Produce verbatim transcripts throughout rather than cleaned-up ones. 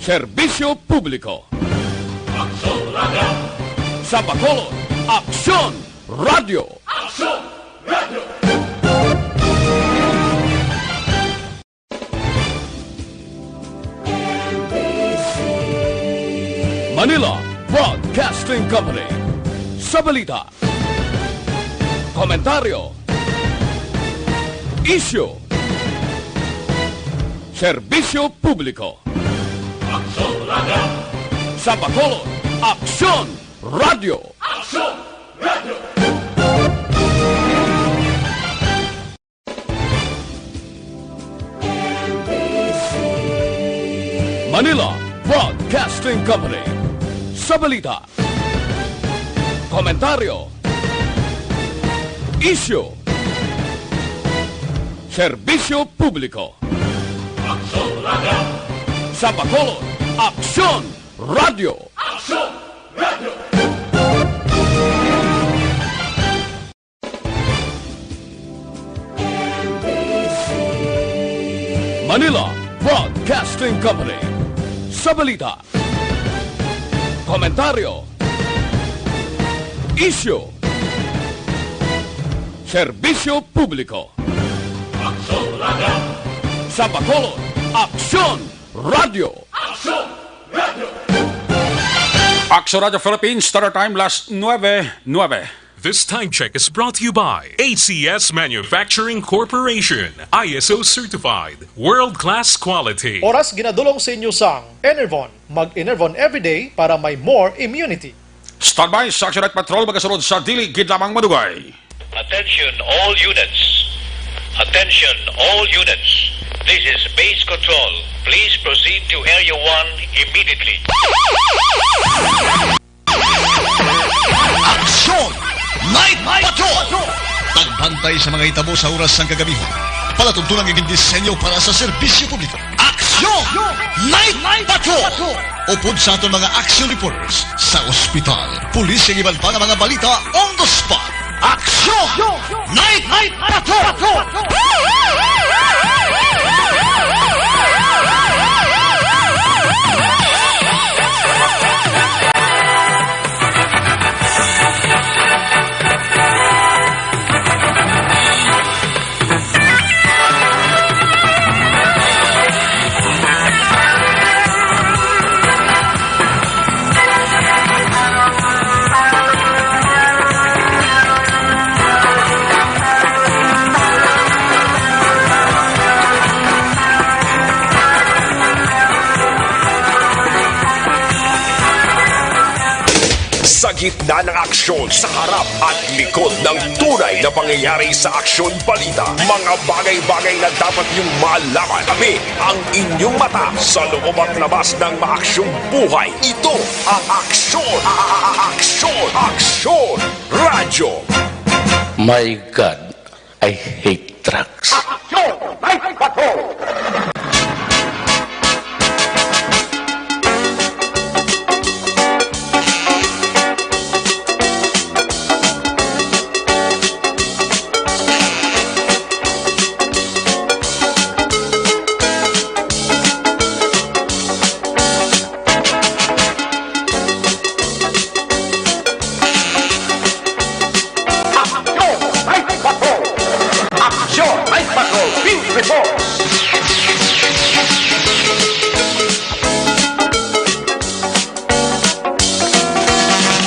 Serbisyo Publiko. Aksyon Radio. Sa Bacolod, Aksyon Radio. Aksyon Radio. Manila Broadcasting Company. Sa balita, komentaryo, isyu, serbisyo publiko. Aksyon Radio. Sa Bacolod, Aksyon Radio. Aksyon Radio. Manila Broadcasting Company. Sa balita, komentaryo, isyu, serbisyo publiko. Aksyon Radio. Sa Bacolod, Aksyon Radio. Aksyon Radio. Manila Broadcasting Company. Sa balita, komentaryo, isyu, serbisyo publiko. Aksyon Radio. Sa Bacolod, Aksyon Radio. Aksyon Radio. Aksyon Radio Philippines, Standard Time, las nuebe nuebe. This time check is brought to you by A C S Manufacturing Corporation, I S O certified, world-class quality. Oras ginadulong sa inyo sang Enervon. Mag-Enervon everyday para may more immunity. Standby sa Action Night Patrol, magasunod sa dili gid lamang madugay. Attention all units. Attention all units. This is base control. Please proceed to Area one immediately. Aksyon! Night Patrol! Pagbantay sa mga hitabo sa oras sang kagamihan. Palatuntunan nga gindisenyo para sa serbisyo publiko. Aksyon! Night Patrol! Upod sa aton mga action reporters sa ospital, pulis, kag iban pa nga mga balita on the spot. Aksyon! Night Patrol! Sa gitna ng aksyon, sa harap at likod ng tunay na pangyayari sa Aksyon Balita, mga bagay-bagay na dapat niyong malaman. Kami ang inyong mata sa loob at labas ng maaksyong buhay. Ito ang Aksyon! A-, a-, a-, Aksyon! Aksyon! Radyo! My God, I hate trucks. Aksyon! Night Patrol! Aksyon! Night Patrol! Aksyon! Night Patrol! Field Report!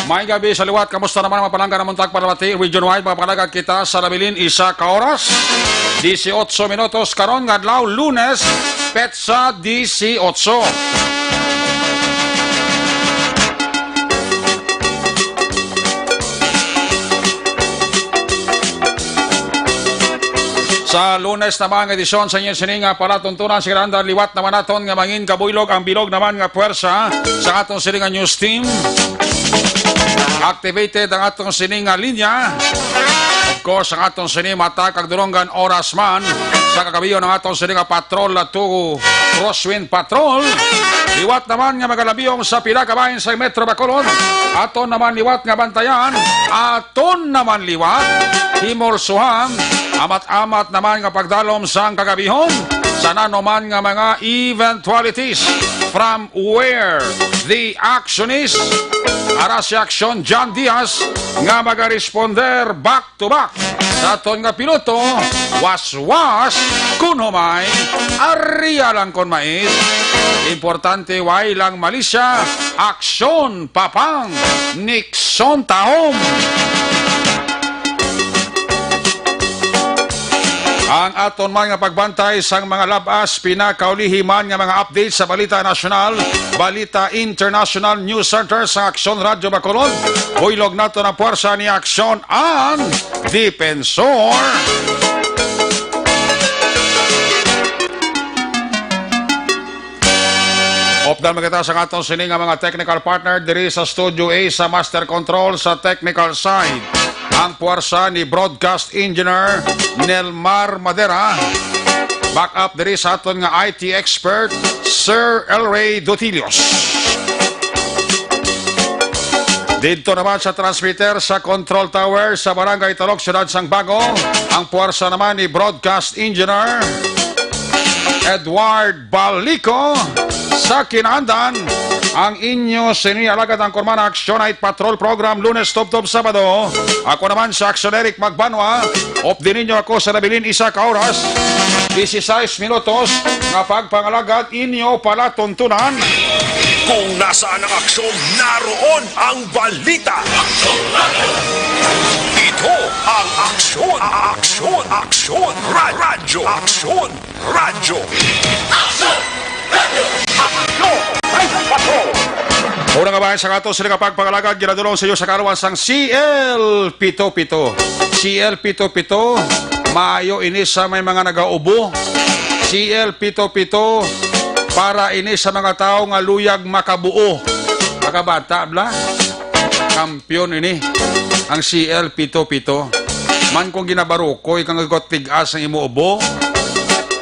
May gabi sa liwat. Kamusta naman ang mga palangga na muntag palabati? Region wide, mga palangga, kita sa nabilin isa ka oras. Dieciocho minutos karon nga adlaw, Lunes, petsa dieciocho. Sa Lunes naman nga edisyon sa inyo sining nga palatuntunan, si Granda, liwat naman naton nga mangin kabuylog ang bilog naman nga puwersa sa aton sining nga news team. Activated ang aton sining nga linya. Of course, ang aton sining mata kag dulonggan oras man sa kagabion ang aton sining nga patrol to Crosswind Patrol. Liwat naman nga magalabiyong sa pila ka bahin sa Metro Bacolod. Aton naman liwat nga bantayan. Aton naman liwat, himorsuhan, amat-amat naman nga pagdalom sang kagabihon. sa nanuman nga mga eventualities from where the action is. Ara si Aksyon John Diaz nga magaresponder back to back sa aton nga piloto, waswas kun humay, aria lang kon mais. Importante way lang malisya, aksyon papang Nixon tahom. Ang aton man nga pagbantay sang mga lab-as, pinakaulihi man nga mga update sa balita nasyonal, balita international, news center sa Aksyon Radyo Bacolod. Buylog nato ang puwersa ni Aksyon ang Depensor. Updan man kita sa aton sini nga mga technical partner diri sa Studio A sa Master Control sa technical side. Ang puwersa ni Broadcast Engineer Nelmar Madera. Backup diri sa aton nga I T expert, Sir Elray Dotilios. Didto naman sa transmitter sa Control Tower sa Barangay Talok, Siyudad sang Bago, ang puwersa naman ni Broadcast Engineer Edward Balico. Sa kinaandan, ang inyo sini alagad ang Kurmana Action Night Patrol Program, Lunes tubtob Sabado. Ako naman sa Action Eric Magbanwa. Updi ninyo ako sa nabilin isa ka oras, dieciséis minutos, nga pagpangalagad inyo palatuntunan. Kung nasaan ang aksyon, naroon ang balita. Ito ang Aksyon, Aksyon, Aksyon, Ra- Radyo, Aksyon, Radyo. Una nga bahin sa aton sini nga pagpangalagad, ginadulong sa iyo sa kaluwan sang C L pito pito. C L pito pito, maayo ini sa may mga nagaubo. C L pito pito, para ini sa mga tawo nga luyag makabuo. Mga bata, bla? Kampiyon ini, ang C L pito pito. Man kung ginabarukoy kang gagot tigas ang imo ubo,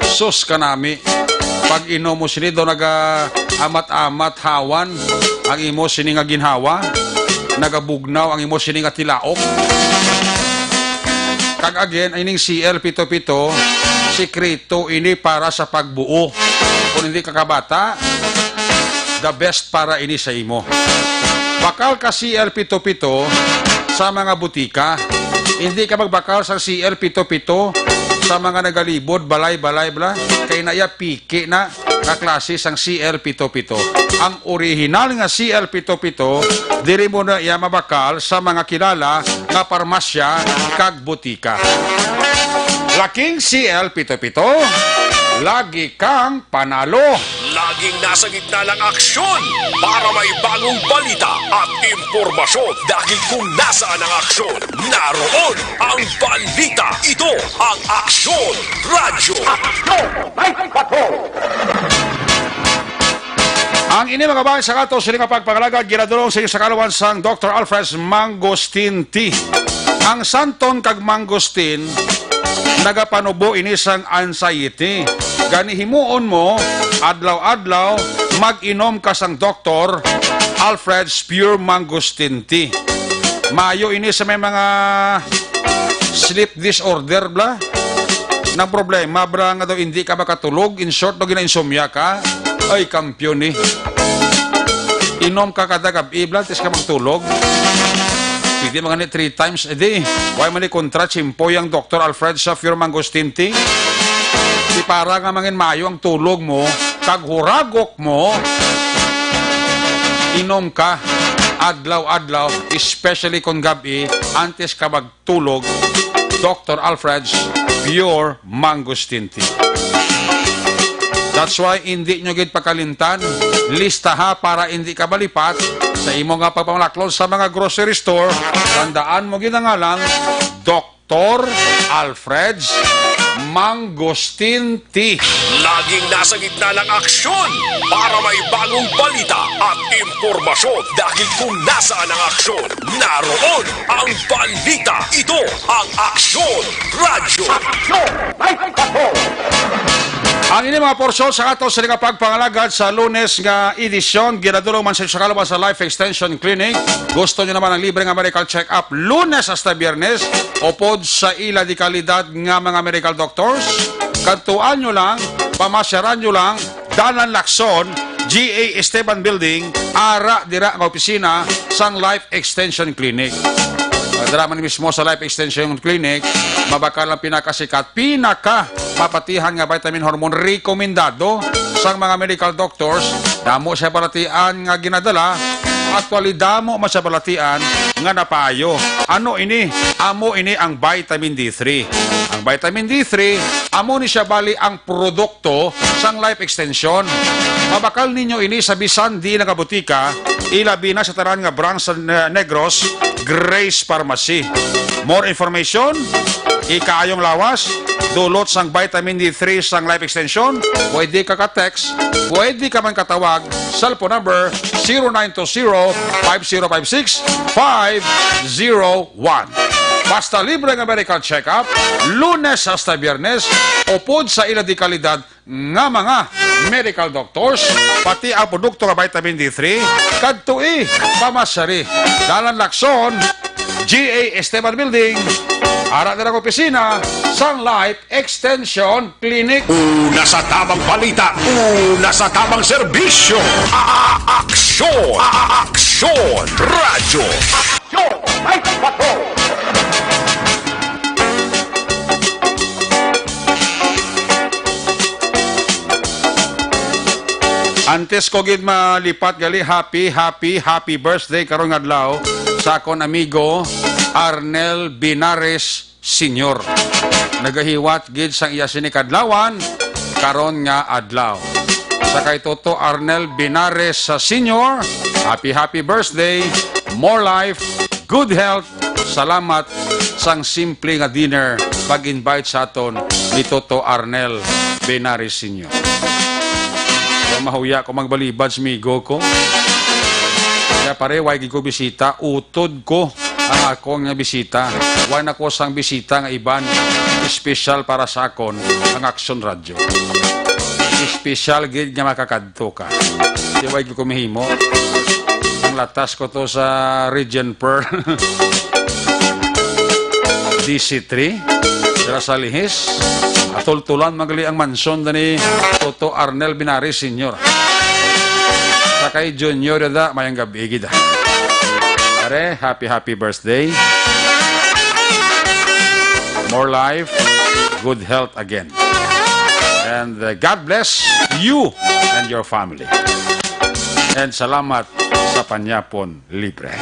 sus kanami. Pag inom mo sini daw naga-amat-amat hawan ang imo sini nga ginhawa, nagabugnaw ang imo sini nga tilaok. Kag again, ining C L pito pito, sikreto ini para sa pagbuo. Kung hindi ka kabata, the best para ini sa imo. Bakal ka C L pito pito sa mga butika. Hindi ka magbakal sa C L pito pito sa mga nagalibod, balay-balay, bla. Kay naya piki na nga klase sang C L pito pito. Ang original nga C L pito pito, diri mo na iya mabakal sa mga kilala nga parmasya kag butika. Laking C L pito pito, lagi kang panalo. Laging nasa gitna ng aksyon para may bagong balita at impormasyon. Dahil kung nasaan ang aksyon, naroon ang balita. Ito ang Aksyon Radyo. Aksyon! May patrol! Ang ini mga bahin sa aton sini nga pagpangalagad ginadulong sa inyo sa kaluwan sang Doktor Alfred's Mangosteen Tea. Ang santon kag mangosteen nagapanubo ini sang anxiety. Gani himuon mo adlaw-adlaw mag-inom ka sang Doktor Alfred's Pure Mangosteen Tea. Maayo ini sa may mga sleep disorder, bla. Nang problema, bla, nga daw hindi ka makatulog, in short, daw gina-insomnia ka. Ay, kampiyon ni. Inom ka kada gab-i, bla, tis ka magtulog. Pwede man gani three times a day. Why man ni kontra, chimpoy ang Doktor Alfred sa Pure Mangosteen Tea? Di para nga mangin maayo ang tulog mo, kag huragok mo, inom ka adlaw-adlaw, especially kon gab-i, antes ka magtulog, Doktor Alfred's Pure Mangosteen Tea. That's why hindi nyo gid pakalimtan, listaha para hindi ka malipat sa imo nga pagpamalaklon sa mga grocery store. Tandaan mo gid ang ngalan, Doktor Alfred's Mangosteen Tea. Laging nasa gitna ng aksyon para may bagong balita at impormasyon. Dahil kung nasaan ang aksyon, naroon ang balita. Ito ang Aksyon Radyo. Aksyon! May patrol! Ang ini mga porsyon sa ato sa nga pagpangalagad sa Lunes nga edisyon, ginadulong man sa, sa kaluman sa Life Extension Clinic. Gusto nyo naman ang libre nga medical check-up Lunes hasta Biyernes, upod sa ila di kalidad nga mga medical doctors? Kadtuan nyo lang pamasyaran nyo lang, Dalan Lacson, G A Esteban Building, ara dira nga opisina sang Life Extension Clinic. Dira man mismo sa Life Extension Clinic, mabakal ang pinakasikat, pinaka mapatihan nga vitamin hormone rekomendado sang mga medical doctors. Damo siya balatian nga ginadala. Actually, damo man siya balatian nga napaayo. Ano ini? Amo ini ang vitamin D three. Ang vitamin D three, amo ni siya bali ang produkto sang Life Extension. Mabakal ninyo ini sa bisan di nga butika, ilabi na sa tanan nga branch sa Ne-, Negros, Grace Pharmacy. More information, ikaayong lawas, dulot sang vitamin D three sang Life Extension, pwede ka ka-text, pwede ka man katawag, cellphone number zero nine two zero, five zero five six, five zero one. Basta libre nga medical check-up, Lunes hasta Biyernes, upod sa ila dekalidad nga mga medical doctors, pati ang produkto nga vitamin D three, kadtoi, pamasyari. Dalan Lacson, G A Esteban Building, ara na ang opisina sang Life Extension Clinic. Una sa tamang balita, una sa tamang serbisyo. A-, a-, aksyon, a-, a-, aksyon, radyo. Aksyon, ay, patrol. Antes ko gid malipat gali, happy, happy, happy birthday karon nga adlaw sa akon amigo Arnel Binares Senior. Nagahiwat gid sang iya sini kadlawan karon nga adlaw. Sa kay Toto Arnel Binares sa Senior, happy, happy birthday, more life, good health, salamat sang simple nga dinner pag-invite sa aton ni Toto Arnel Binares Senior. Wa mahuya ko magbalibad sa migo ko. Kaya pare, way gid ko bisita, utod ko ang akon nga bisita. Way na ko sang bisita nga iban, espesyal para sa akon ang Aksyon Radyo. Espesyal gid nga makakadto ka. Di way gid ko mahimo. Ang latas ko to sa Regent Pearl. D C three, dira sa Lihis. Atultulan man gali ang mansyon ni Toto Arnel Binares Senior. Sa kay Junior da, mayang gabi gid. Pare, happy, happy birthday. More life, good health again. And, uh, God bless you and your family. And salamat sa panyapon libre.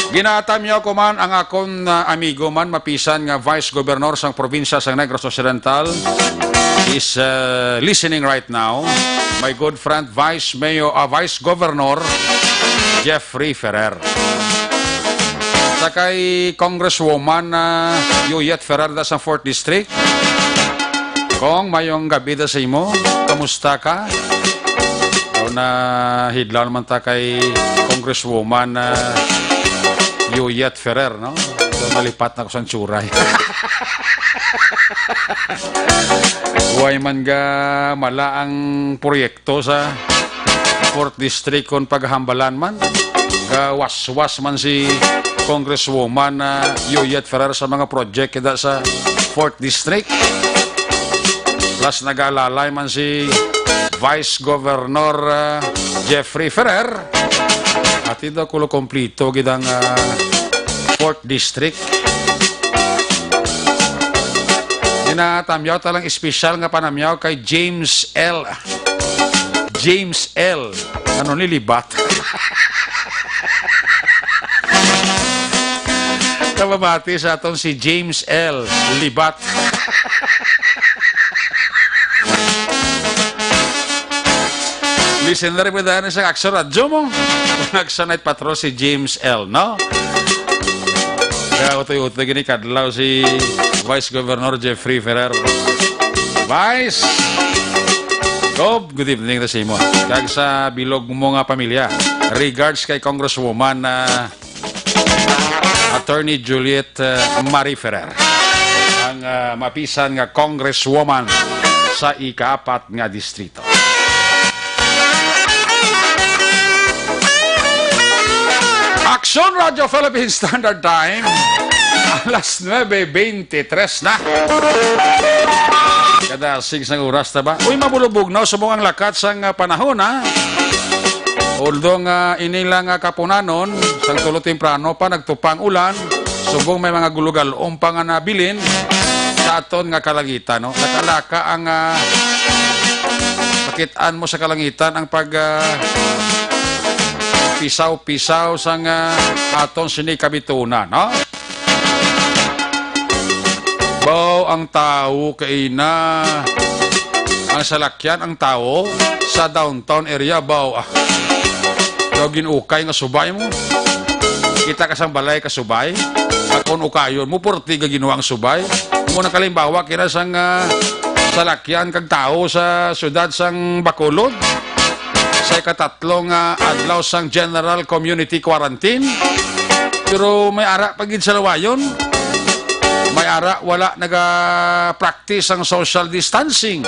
Ginatamyaw ko man ang akon, ah, amigo man, mapisan nga Vice Governor sang probinsya sang Negros Occidental is, ah, listening right now. My good friend, Vice Mayor, ah, Vice Governor Jeffrey Ferrer. Sa kay Congresswoman, ah, Yuyet Ferrer da sa fourth District. Kong, mayong gabi da sa imo. Kamusta ka? O, na hidlaw naman ta kay Congresswoman, ah, Yuyet Ferrer, no? So, malipat na ko sa Churay. Way man ga mala ang proyekto sa fourth District kon paghambalan man. Gawaswas man si Congresswoman, ah, Yuyet Ferrer sa mga project kita sa fourth District. Plus, nag-alalay man si Vice Governor, ah, Jeffrey Ferrer. At ito, kulo kompleto gid ang, ah, fourth District. Ginatamyaw ta lang espesyal nga panamyaw kay James L. James L. Ano ni libat? Kababati sa aton si James L. Libat. Listener mo dahil sa Aksyon Radyo mo. Aksyon Night Patrol si James L, no? Kaya utoy-utoy gini kadlaw si Vice Governor Jeffrey Ferrer. Vice! Gob, good evening na sa imo. Kag sa bilog mo nga pamilya. Regards kay Congresswoman, ah, Attorney Juliet, ah, Marie Ferrer. Ang, ah, mapisan nga Congresswoman sa ikaapat nga distrito. Aksyon Radyo Philippine Standard Time. Alas nuebe beintitres na. Kadasig sang oras na ba? Uy, mabulubog na, subong ang lakat sang, ah, panahon, ha? Although nga ini lang nga kapunanon, sang tulo temprano pa nagtupa ang ulan, subong may mga gulugalom pa nga nabilin sa aton nga kalangitan, no? Nakalaka ang, ah, makit-an mo sa kalangitan ang pag, ah, pisaw-pisaw sang, ah, aton sini kabitunan, no? Baw ang tawo kay na ang salakyan, ang tawo sa downtown area, baw, ah, daw gin-ukay nga subay mo. Kita ka sang balay ka subay, akon ukayon mo, purti ga ginuwa ang subay. Mo nakalimbawa kina sang, ah, salakyan kag tawo sa siyudad sang Bacolod sa ikatatlo nga adlaw sang general community quarantine. Pero may ara pa gid sa lawayon. May ara wala naga-practice ang social distancing.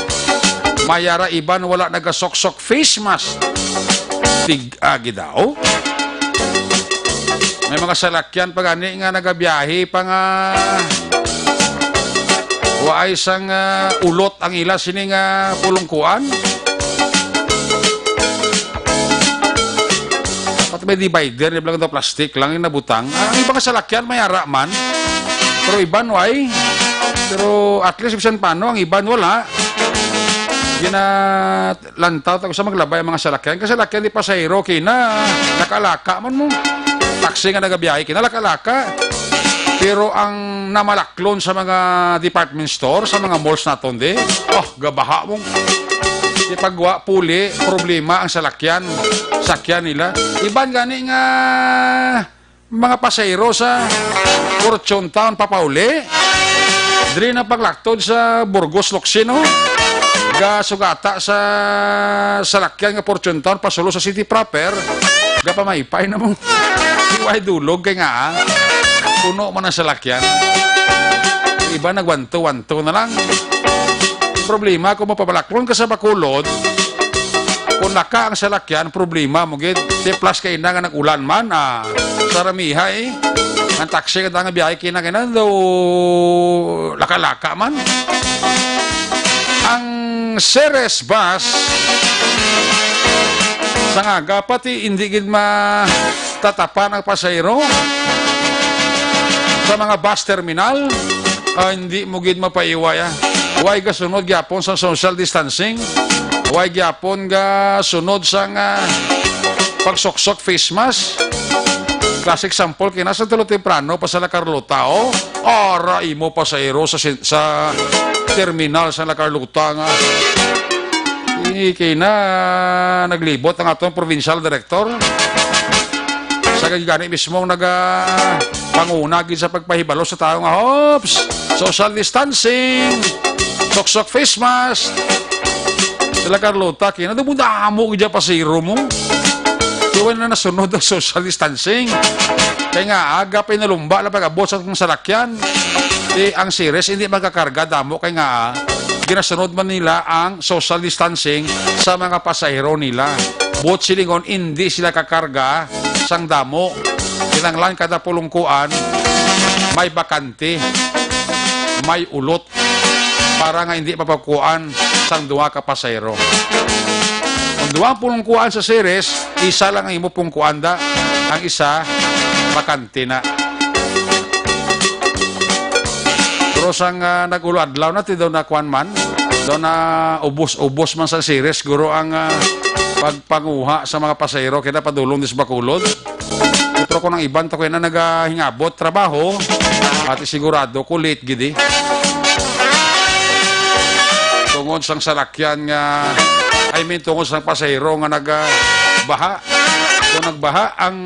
May ara iban wala nagasoksok face mask. Tig-agi daw. May mga salakyan pa gani nga nagabiyahe pa nga waay sang, ah, ulot ang ila sini nga pulungkuan. Dapat may divider, di ba lang daw plastic lang yung nabutang. Ah, ang ibang salakyan may ara man. Pero iban way. Pero at least bisan paano, ang iban wala. Ginalantaw ta sa maglabay ang mga salakyan. Kasi salakyan di pasahero, kina nakalaka man mo. Taxi nga nagabiyahe, kina lakalaka. Pero ang namalaklon sa mga department store, sa mga malls naton di, oh, gabaha mo. Di pagwa, puli, problema ang salakyan, sakyan nila. Iban gani nga mga pasahero sa Fortune Town papauli. Diri na paglaktod sa Burgos, Locsin, no? Gasugata sa salakyan nga Fortune Town pasulo sa city proper. Gapamaypay na mo. Iway dulog kay nga, ah, puno man ang salakyan. Iba nagwanto-wanto na lang. Problema kung mapabalaklon ka sa Bacolod, kung laka ang salakyan, problema mo gid. Di plus kay na nga nag-ulan man, ah, sa ramiha, eh. Ang taxi ka nga biyahe kina kina daw laka-laka man. Ang Ceres bus sa nga aga, pati hindi gid matatapan ang pasahero sa mga bus terminal. Ah, hindi mo gid mapaiway, ah. Way gasunod gyapon sa social distancing. Way gyapon ga sunod sang, ah, pagsuksok face mask. Classic sample kina sa tulo temprano pa sa La Carlota, oh. Ara imo pasahero sa sin-, sa terminal sa La Carlota nga. Ini kay na naglibot ang atong provincial director. Sa gani mismo ang naga panguna gid sa pagpahibalo sa tawo nga, "Hops, social distancing, suksok face mask." Sila Carlota, kina, damo-damo gid ang pasahero mo. Di wala na nasunod ang social distancing. Kay nga, aga pa inalumba na pag-abot sa akong salakyan. Di, ang Ceres, hindi makakarga damo. Kay nga, ginasunod man nila ang social distancing sa mga pasahero nila. Buot silingon, hindi sila kakarga sang damo. Kinahanglan kada pulungkuan, may bakante, may ulot. Para nga hindi mapagkuan sang duha ka pasahero. Kung duha ang pulungkuan sa Ceres, isa lang ang imo pulungkuan da, ang isa bakante na. Pero sang, ah, nag-ulo adlaw na, ti daw na kuan man, daw na ubos-ubos man sa Ceres, guro ang, ah, pagpanguha sa mga pasahero, kita padulong dis Bacolod. Pero kung ang iban to kay na nagahingabot trabaho, ati sigurado ko late gid, eh. Tungod sang salakyan nga, I mean, tungod sang pasahero nga nagbaha. Kung nagbaha ang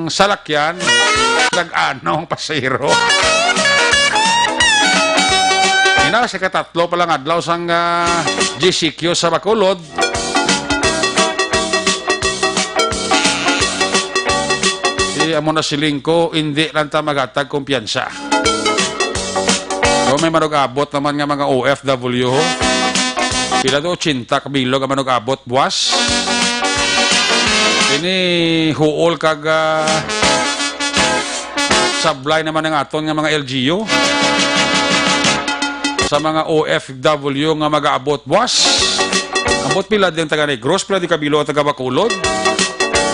salakyan, nag-ano ang pasahero. Ina, sa katatlo pa lang adlaw sang, ah, G C Q sa Bacolod, Di amo na siling ko, indi lang ta maghatag kumpiyansa. So, may manug-abot naman nga mga O F W, ho. Pila to? Ochenta ka bilog ang manug-abot buwas. Ini huol kag, ah, sablay naman ang aton nga mga L G U sa mga O F W nga mag-aabot buwas. Ambot pila din taga Negros, pila din kabilo taga Bacolod.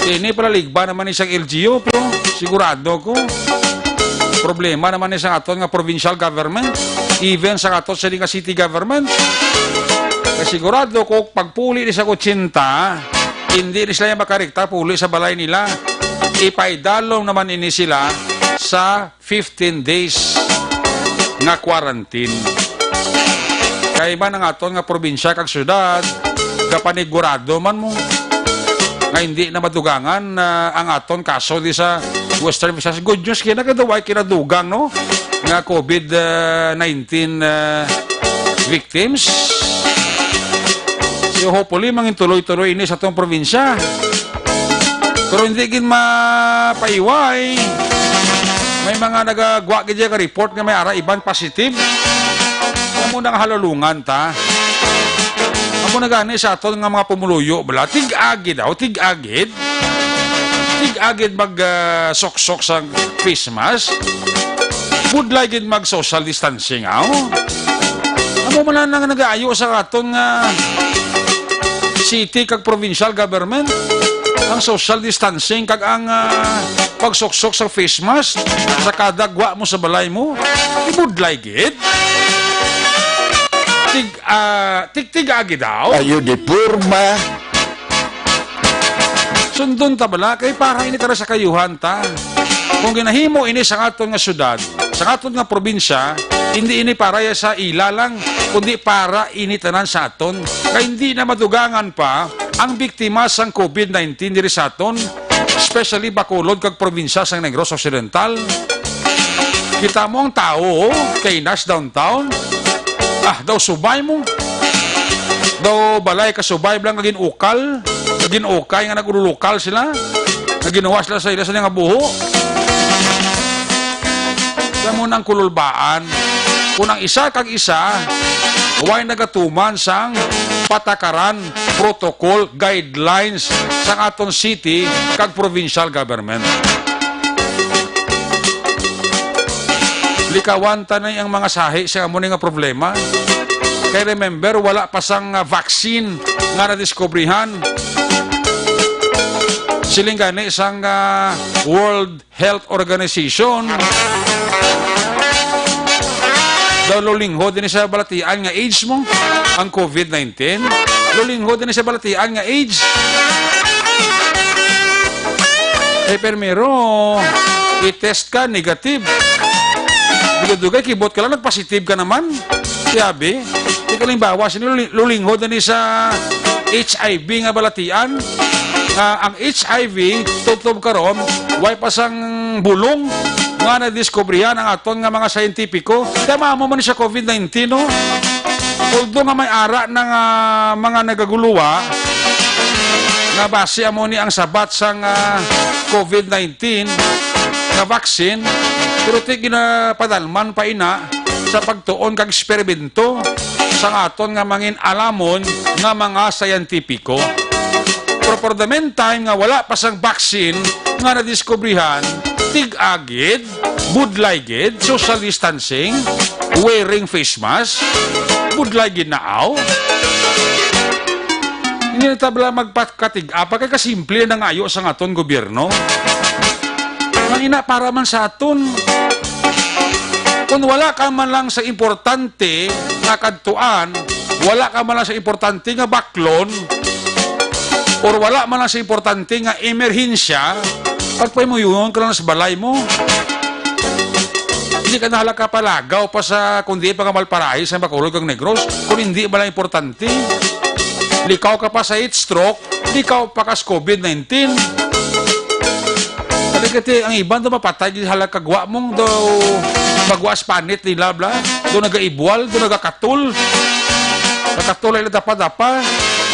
Ini palaligba naman ni sang L G U, pero sigurado ko problema naman ni sang aton nga provincial government, even sa aton sini nga city government. Kay sigurado ko pagpuli ni sa ochenta, hindi ni sila makarikta puli sa balay nila. Ipaidalom naman ini sila sa fifteen days nga quarantine. Kay man ang aton nga probinsya kag syudad, kapanigurado man mo nga hindi na madugangan, ah, ang aton kaso di sa Western Visayas. Good news kina kay daw way kinadugang, no, nga COVID nineteen, ah, victims. So, hopefully, mangin tuloy-tuloy ini sa atong probinsya. Pero hindi gid mapaiway. May mga nagagwa gid nga report nga may ara iban positive. Amo na nga halulungan ta. Amo na gani sa aton nga mga pumuluyo, bala. Tig-agi daw, tig-agid. Tig-agid mag, ah, suksok sa face mask. Budlay gid mag social distancing, aw. Amo man lang nagaayo sa aton nga city kag provincial government, ang social distancing kag ang, ah, pagsuksok sa face mask sa kada gwa mo sa balay mo, ibudlay gid. Tig, ah, tigtig agi daw. Ayo di porma. Sundon ta bala, kay para ini tara sa kayuhan ta. Kung ginahimo ini sa aton nga syudad, sa aton nga probinsya, hindi ini para ya sa ila lang, kundi para ini tanan sa aton. Kay hindi na madugangan pa ang biktima sang COVID nineteen diri sa aton, especially Bacolod kag probinsya sang Negros Occidental. Kita mo ang tawo, oh, kay Nas downtown. Ah, daw subay mo. Daw balay ka subay lang nga gin-ukal, nga gin-ukay nga nag-ululukal sila. Nga ginawa sila sa ila sa nga buho. Kamo nang kululbaan. Kung ang isa kag isa, way nagatuman sang patakaran, protocol, guidelines sang aton city kag provincial government. Likawan ta na ang mga sahi sa amo ni nga problema. Kay remember, wala pa sang, ah, vaccine nga nadiskubrihan. Siling gani sang, ah, World Health Organization. Daw lulinghod ini sa balatian nga AIDS mo, ang COVID nineteen. Lulinghod ini sa balatian nga AIDS. Eh, primero, i-test ka, negative. Dugay-dugay, kibot ka lang, nagpositive ka naman. Siyabi, di kalimbawa, sini luli-, lulinghod na ni sa H I V nga balatian. Nga ang H I V, tubtob karon, way pa sang bulong nga nadiskubrihan ang aton nga mga siyentipiko. Kaya maamo man siya COVID nineteen, no? Although nga may ara na nga mga nagaguluwa, nga basi amo ni ang sabat sang, ah, COVID nineteen nga vaccine, pero ti ginapadalman pa ina sa pagtuon kag eksperimento sang aton nga mangin alamon nga mga siyentipiko. Pero for the meantime nga wala pa sang vaccine nga nadiskubrihan, tig-agid, budlay gid, social distancing, wearing face mask, budlay gid naaw. Hindi na tabla magpakatig-apa kay kasimple na ngayo sa aton gobyerno. Ang ina para man sa aton. Kung wala ka man lang sa importante nga kadtuan, wala ka man lang sa importante nga baklon, or wala man lang sa importante nga emerhensya, pagpaymuyon ka lang sa balay mo. Hindi ka na hala kapalagaw pa sa kundi pa nga Malparahi sa Bacolod kag Negros, kung hindi man lang importante. Likaw ka pa sa heat stroke, likaw pa kas COVID nineteen. Talaga ti, ang iban daw mapatay gid hala kagwa mong daw magwas panit nila bla. Daw nagaibwal, daw nagakatul. Nakatul ay dapa-dapa.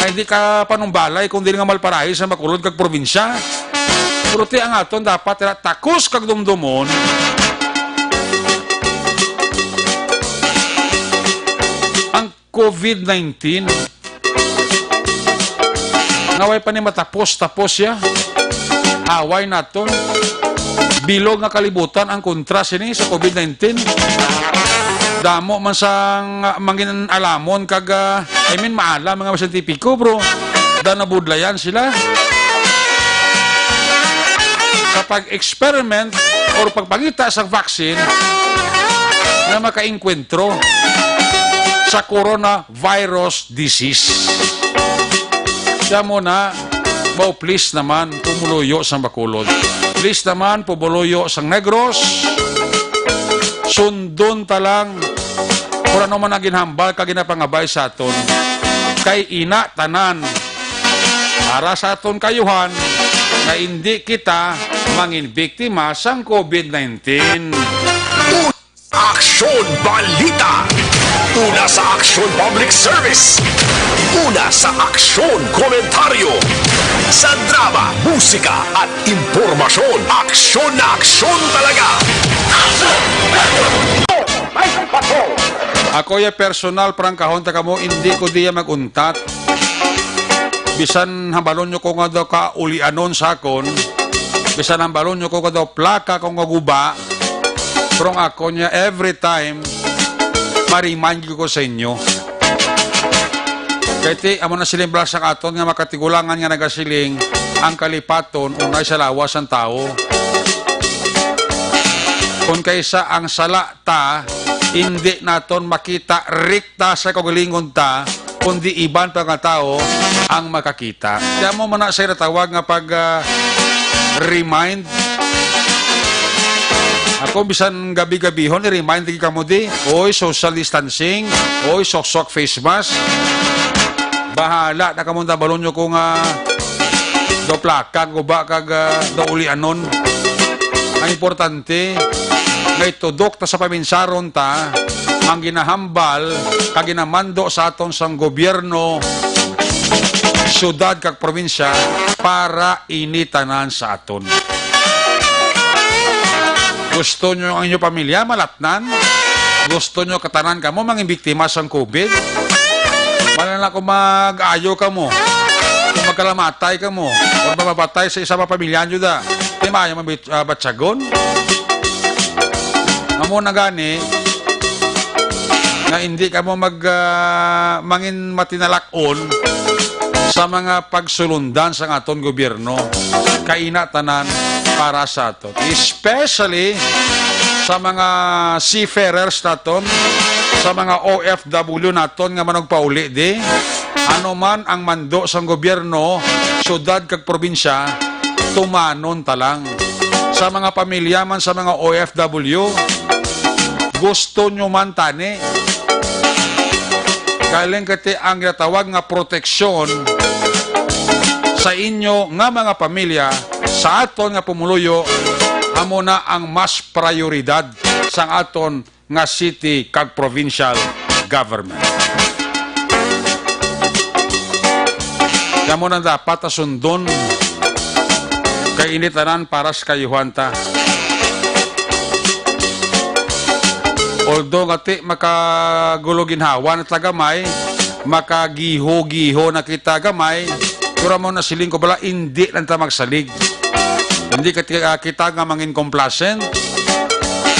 Ay hindi ka panumbalay kung dili nga Malparahi sa Bacolod kag probinsya. Pero ti ang aton dapat tira takos kag dumdumon. Ang COVID nineteen. Nga way pa ni matapos-tapos siya. Away naton. bilog nga kalibutan ang kontra sini sa COVID nineteen. Damo man sang mangin-alamon kag, ah, I mean, maalam mga siyentipiko, bro. Da nabudlayan sila sa pag-experiment or pagpangita sa vaccine nga makaengkwentro sa coronavirus disease. Siya mo na, baw, please naman, pumuluyo sang Bacolod. Please naman, pumuluyo sang Negros. Sundon ta lang kung ano man ang ginhambal kag ginapangabay sa aton. Kay ina tanan, para sa aton kaayuhan, nga indi kita mangin biktima sang COVID nineteen. Aksyon Balita. Una sa Aksyon Public Service. Una sa Aksyon Komentaryo. Sa drama, musika, at impormasyon, aksyon na aksyon talaga. Ako ya personal, prangkahon ta kamo, indi ko diya mag-untat. Bisan hambalon nyo ko nga daw kaulianon sa akon, bisan hambalon nyo ko nga daw plaka ko nga guba, pero ang ako niya, every time, ma-remind ko sa inyo. Kay ti, amo na siling bala sang aton nga makatigulangan nga nagasiling, ang kalipaton unay sa lawas sang tawo. Kung kaysa ang sala ta, indi naton makita, rikta sa kaugalingon ta, kundi iban pa nga tawo ang makakita. Kaya mo man na sa ginatawag nga pag, ah, remind. Ako, bisan gabi-gabihon, i-remind lagi kamo di, "Oy, social distancing. Oy, sok-sok face mask." Bahala na kamo, hambalon nyo ko nga daw plaka, guba, kag, ah, daw ulianon. Ang importante, nga itudok ta sa paminsaron ta ang ginahambal kag ginamando sa aton sang gobyerno, syudad kag probinsya para ini tanan sa aton. Gusto nyo ang inyo pamilya malatnan? Gusto nyo katanan kamo mangin biktima sang COVID? Wala na ko mag-ayo kamo. Kung magkalamatay kamo, o mapapatay sa isa pa pamilya nyo da, di maayo mabit-, ah, batyagon? Amo na gani, nga hindi kamo mag, ah, mangin matinalak-on sa mga pagsulundan sang aton gobyerno. Kaina tanan para sa aton. Especially sa mga seafarers naton, sa mga O F W naton nga manugpauli di. Ano man ang mando sang gobyerno, syudad kag probinsya, tumanon ta lang. Sa mga pamilya man sa mga O F W, gusto nyo man tani. Galing kati ang ginatawag nga proteksyon sa inyo nga mga pamilya, sa aton nga pumuluyo, amo na ang mas prioridad sang aton nga city kag provincial government. Kamo na dapat ta sundon, kay ini tanan para sa kaayuhan ta. Although nga ti makagulo ginhawa na ta gamay, makagiho-giho na kita gamay, pero amo na siling ko bala, indi lang ta magsalig. Hindi kita, ah, kita nga mangin complacent.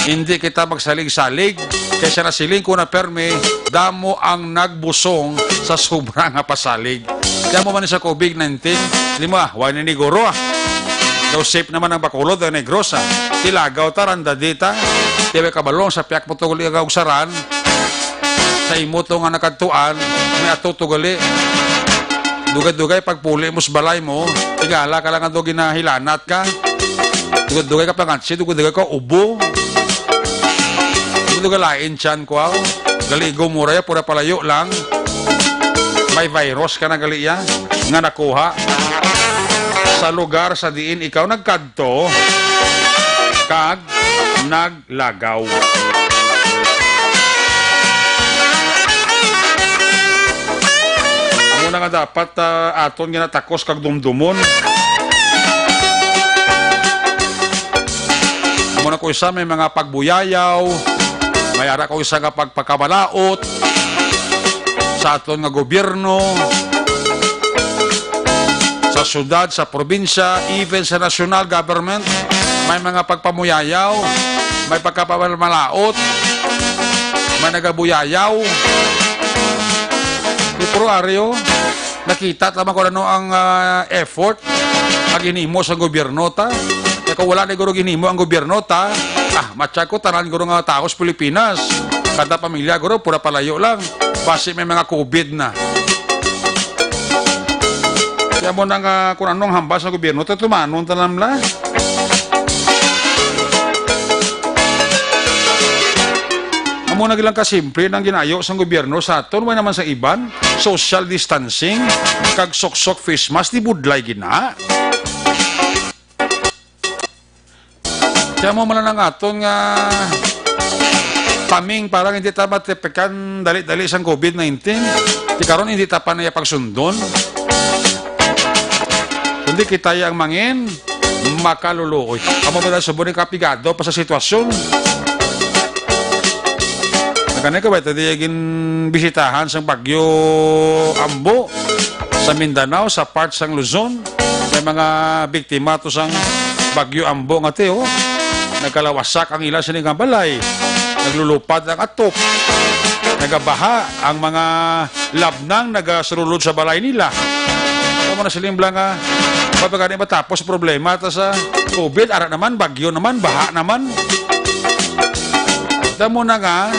Hindi kita magsalig-salig. Kay sa nasiling ko na permi, damo ang nagbusong sa sobra nga pasalig. Kaya mo man sa COVID nineteen, di mo, ah, wala ni guro, ah. Daw safe naman ang Bacolod, ang Negros, ah. Tilagaw ta, randa di ta. Di ba kabalong sa piyak mo tugol ikaw saran? Sa imo to nga nakadtuan, may ato to gali. Dugay-dugay pagpuli mo sa balay mo, tingala ka lang ato ginahilanat ka. Dugay-dugay ka pangatsi, dugay-dugay ka ubo. Dugay-dugay lain tiyan ko, aw. Galigo mo ra ya, pura palayo lang. May virus ka na gali ya, nga nakuha sa lugar sa diin ikaw nagkadto kag nag lagaw. Amo na nga dapat, ah, aton ginatakos kag dumdumon. Amo na ko isa, may mga pagbuyayaw, may ara ko isa nga pagpakabalaot sa aton nga gobyerno, sa sa syudad, sa probinsya, even sa national government, may mga pagpamuyayaw, may pagkapamalaot, may nagabuyayaw. Di puro aryo, nakita ta man kung ano ang, ah, effort ang ginhimo sa gobyerno ta. Kaya kung wala na guro ginhimo ang gobyerno ta, ah, matsyag ko, tanan guro nga tao sa Pilipinas, kada pamilya guro, pura palayo lang. Basi may mga covid na. Kaya mo na nga kung anong hambal sa gobyerno, tutumanon ta lang la. Amo na gilang kasimple nang ginayo sang gobyerno sa aton, way naman sa iban, social distancing, kag suksok face mask, di budlay gina. Kaya mo man lang aton nga taming para hindi ta matipikan dali-dali sang covid nineteen. Di karon hindi ta pa niya pagsundon. Kundi kita ang mangin, makaluluoy. Amo ba na subong ni kapigado pa sa sitwasyon? Nagani ka ba, ito di ginbisitahan sang Bagyo Ambo sa Mindanao, sa part sang Luzon? May mga biktima to sang Bagyo Ambo nga ti, oh. Nagkalawasak ang ila sini nga balay. Naglulupad ang atop. Nagabaha ang mga labnang nagasulod sa balay nila. Amo na siling bala nga, "Wa pa gani matapos problema ta sa covid, ara naman, bagyo naman, baha naman." Damo na nga,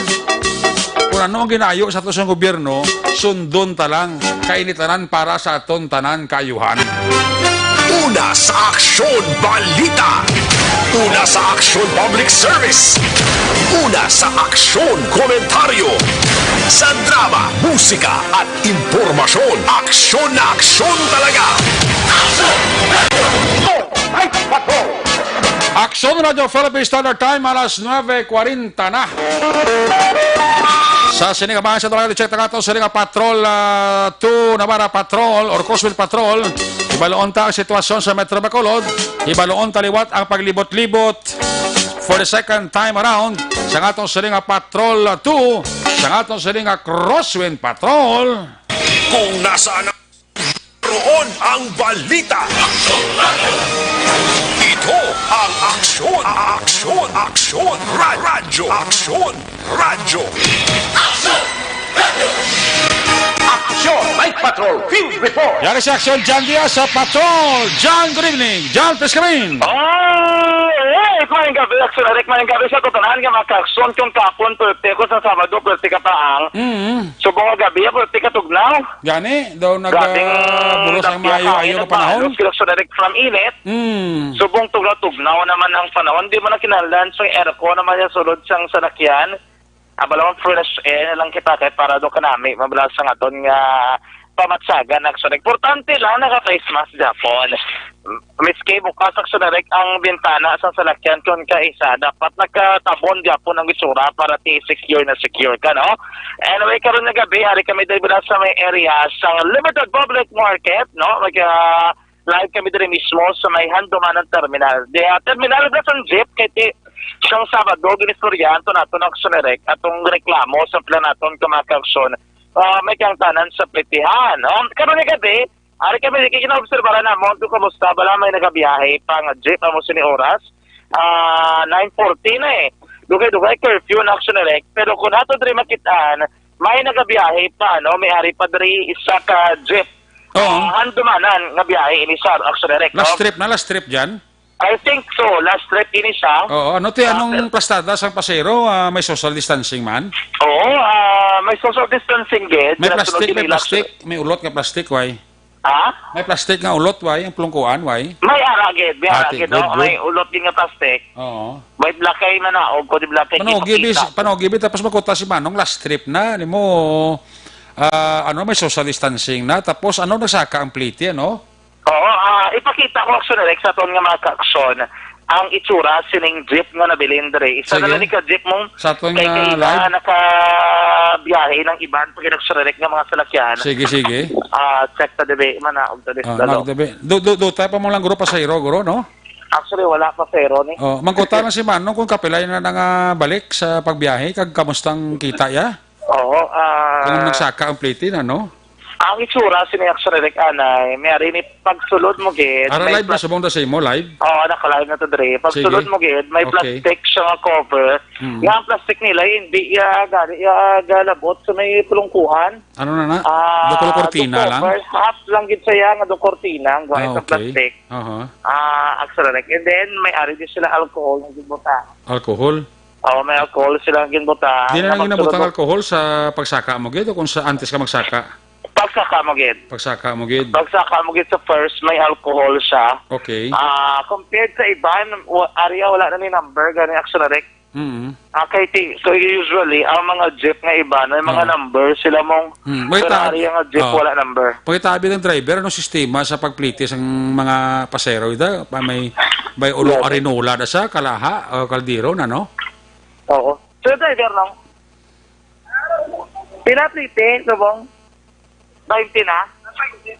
kung ano ang ginayo sa ato sa gobyerno, sundon ta lang. Kay ini tanan para sa aton tanan kaayuhan. Una sa Aksyon Balita. Una sa Aksyon Public Service. Una sa Aksyon Komentaryo. Sa drama, musika, at impormasyon. Aksyon na aksyon talaga. Aksyon Radyo Philippine Standard Time, alas nuebe kwarenta na. Sa sini nga mga sa check ta ato, sini nga Patrol, ah, two, Navarra Patrol or Crosswind Patrol. Hibaluon ta ang sitwasyon sa Metro Bacolod. Hibaluon ta liwat ang paglibot-libot for the second time around sa atong sini nga Patrol, ah, two, sa atong sini nga Crosswind Patrol. Kung nasaan ang roon ang balita. Ito ang Aksyon, Aksyon, Aksyon, Ra-, Radyo, Aksyon, Radyo. Aksyon, Mike Patrol, Field Report. Yari si Aksyon, John Diaz sa Patrol. John, good evening. John, please come in. Oh, eh, mayong gabi, Aksyon Eric, mayong gabi sa tanan nga mga ka-Aksyon, kung kahapon, pwerte ko sa Sabado, pwerte ka pa ang Mm. Subong nga gabi, pwerte ka tugnaw. Gani, daw nag, Grabing ah, bulos ang dapya maayo-ayo kayo nga panahon. Balos, kinakso direct from init. Mm. Subong tugnaw-tugnaw naman ang panahon. Di mo na kinahanglan sa aircon naman yung sulod sang salakyan. Abalaw ang fresh air na lang kita kay para do kanami, mabala sa aton nga pamatsagan, actually. Importante lang naka-face mask, Japon. Miski bukas, actually, ang bintana sa salakyan, kung kaisa, dapat nakatabon, Japon, ang itsura para ti secure na secure ka, no? Anyway, karon nga gabi, ari kami diri sa may area sang Libertad Public Market, no? Mag, ah, live kami diri mismo sa may Handumanan Terminal. Di, ah, terminal na sang jeep, kay ti, siyang Sabado, ginistoryahan to nato ng Aksyon Direct, atong reklamo sa pila naton ka mga ka-Aksyon, ah, may kangtanan sa plitihan, no? Karon nga gabi, ari kami, kay ginaobserbaran namon kung kamusta, bala may nagabiyahe pa nga jeep, amo sini oras, ah, nine forty na eh. Dugay-dugay curfew na, Aksyon Direct, pero kung ato diri makitaan, may nagabiyahe pa, no? May ari pa diri isa ka jeep. Oo. Ah, Handumanan nga biyahe ini, sir, Aksyon Direct, no? Last trip na, last trip dyan? I think so. Last trip ini siya. Oo, ano ti, ah, anong plastada sang pasero? Ah, may social distancing man? Oo, ah, may social distancing gid. May plastic, may plastic, may ulot nga plastic, why? Ha? May plastic nga ulot, why? Ang plungkuan, why? May ara gid, may ara gid, no? May ulot gid nga plastic. Oo. May blakay na na, o kung di blakay, panogi, tapos makuta si Manong last trip na, di mo, ah, ano, may social distancing na, tapos ano, nagsaka ang pliti, ano? Oo, ah, ipakita ko, Aksyon Direct, sa aton nga mga ka-Aksyon ang itsura sining jeep nga nabilin diri. Isa na lang ni ka jeep mong sa aton kay nga kaila live. Nakabiyahe ng iban pag Aksyon Direct nga mga salakyan. Sige, sige. Ah, check ta dibi man na og ta. Ah, dalo. Mag dibi. Do, do, do tayo pa mo lang guro pasahero, guro, no? Actually, wala pasahero ni. Oh, mangkuta lang si Manong kung kapilay na nangabalik sa pagbiyahe kag kamustang kita ya? Oo, ah, kung nagsaka ang pliti na, no? Ang itsura sini, Action Direct, anay, may ari ni, pagsulod mo gid, Ara may live na plas-, subong da sa imo, live? Oo, naka-live na to, Dre. Pagsulod Sige. mo gid, may Okay. plastic siya nga cover. Mm. Nga ang plastic nila, hindi iya gani iya galabot sa may pulungkuhan. Ano na na? Ah, Dukol kortina do lang? cover, half lang gid siya nga do kortina, ang Ah, sa okay. plastic. Aha. Ah, Action Direct. And then, may ari din sila alcohol nga ginbutang. Alcohol? Oo, may alcohol sila ginbutang. Di na Nga lang ginabutang magsulod mo alcohol sa pagsaka mo gid o kung sa antes ka magsaka? Pagsaka mo gid. Pagsaka mo gid. Pagsaka mo gid sa first, may alcohol siya. Okay. Ah, compared sa iban, wa-, area wala na ni number, gani, Action Direct. Mm. Ah, kay ti-, so usually, ang mga jeep nga iban, may mga Oo. number sila mong Mm. May Ferrari ta-, nga jeep, oo. wala number. Pagkitabi ng driver, ano sistema sa pagplete sang mga pasero? Ida, pa may, may ulo Yes. arinola na sa kalaha o kaldero na, no? Oo. So, driver, no? Pila plete, subong? Twenty na?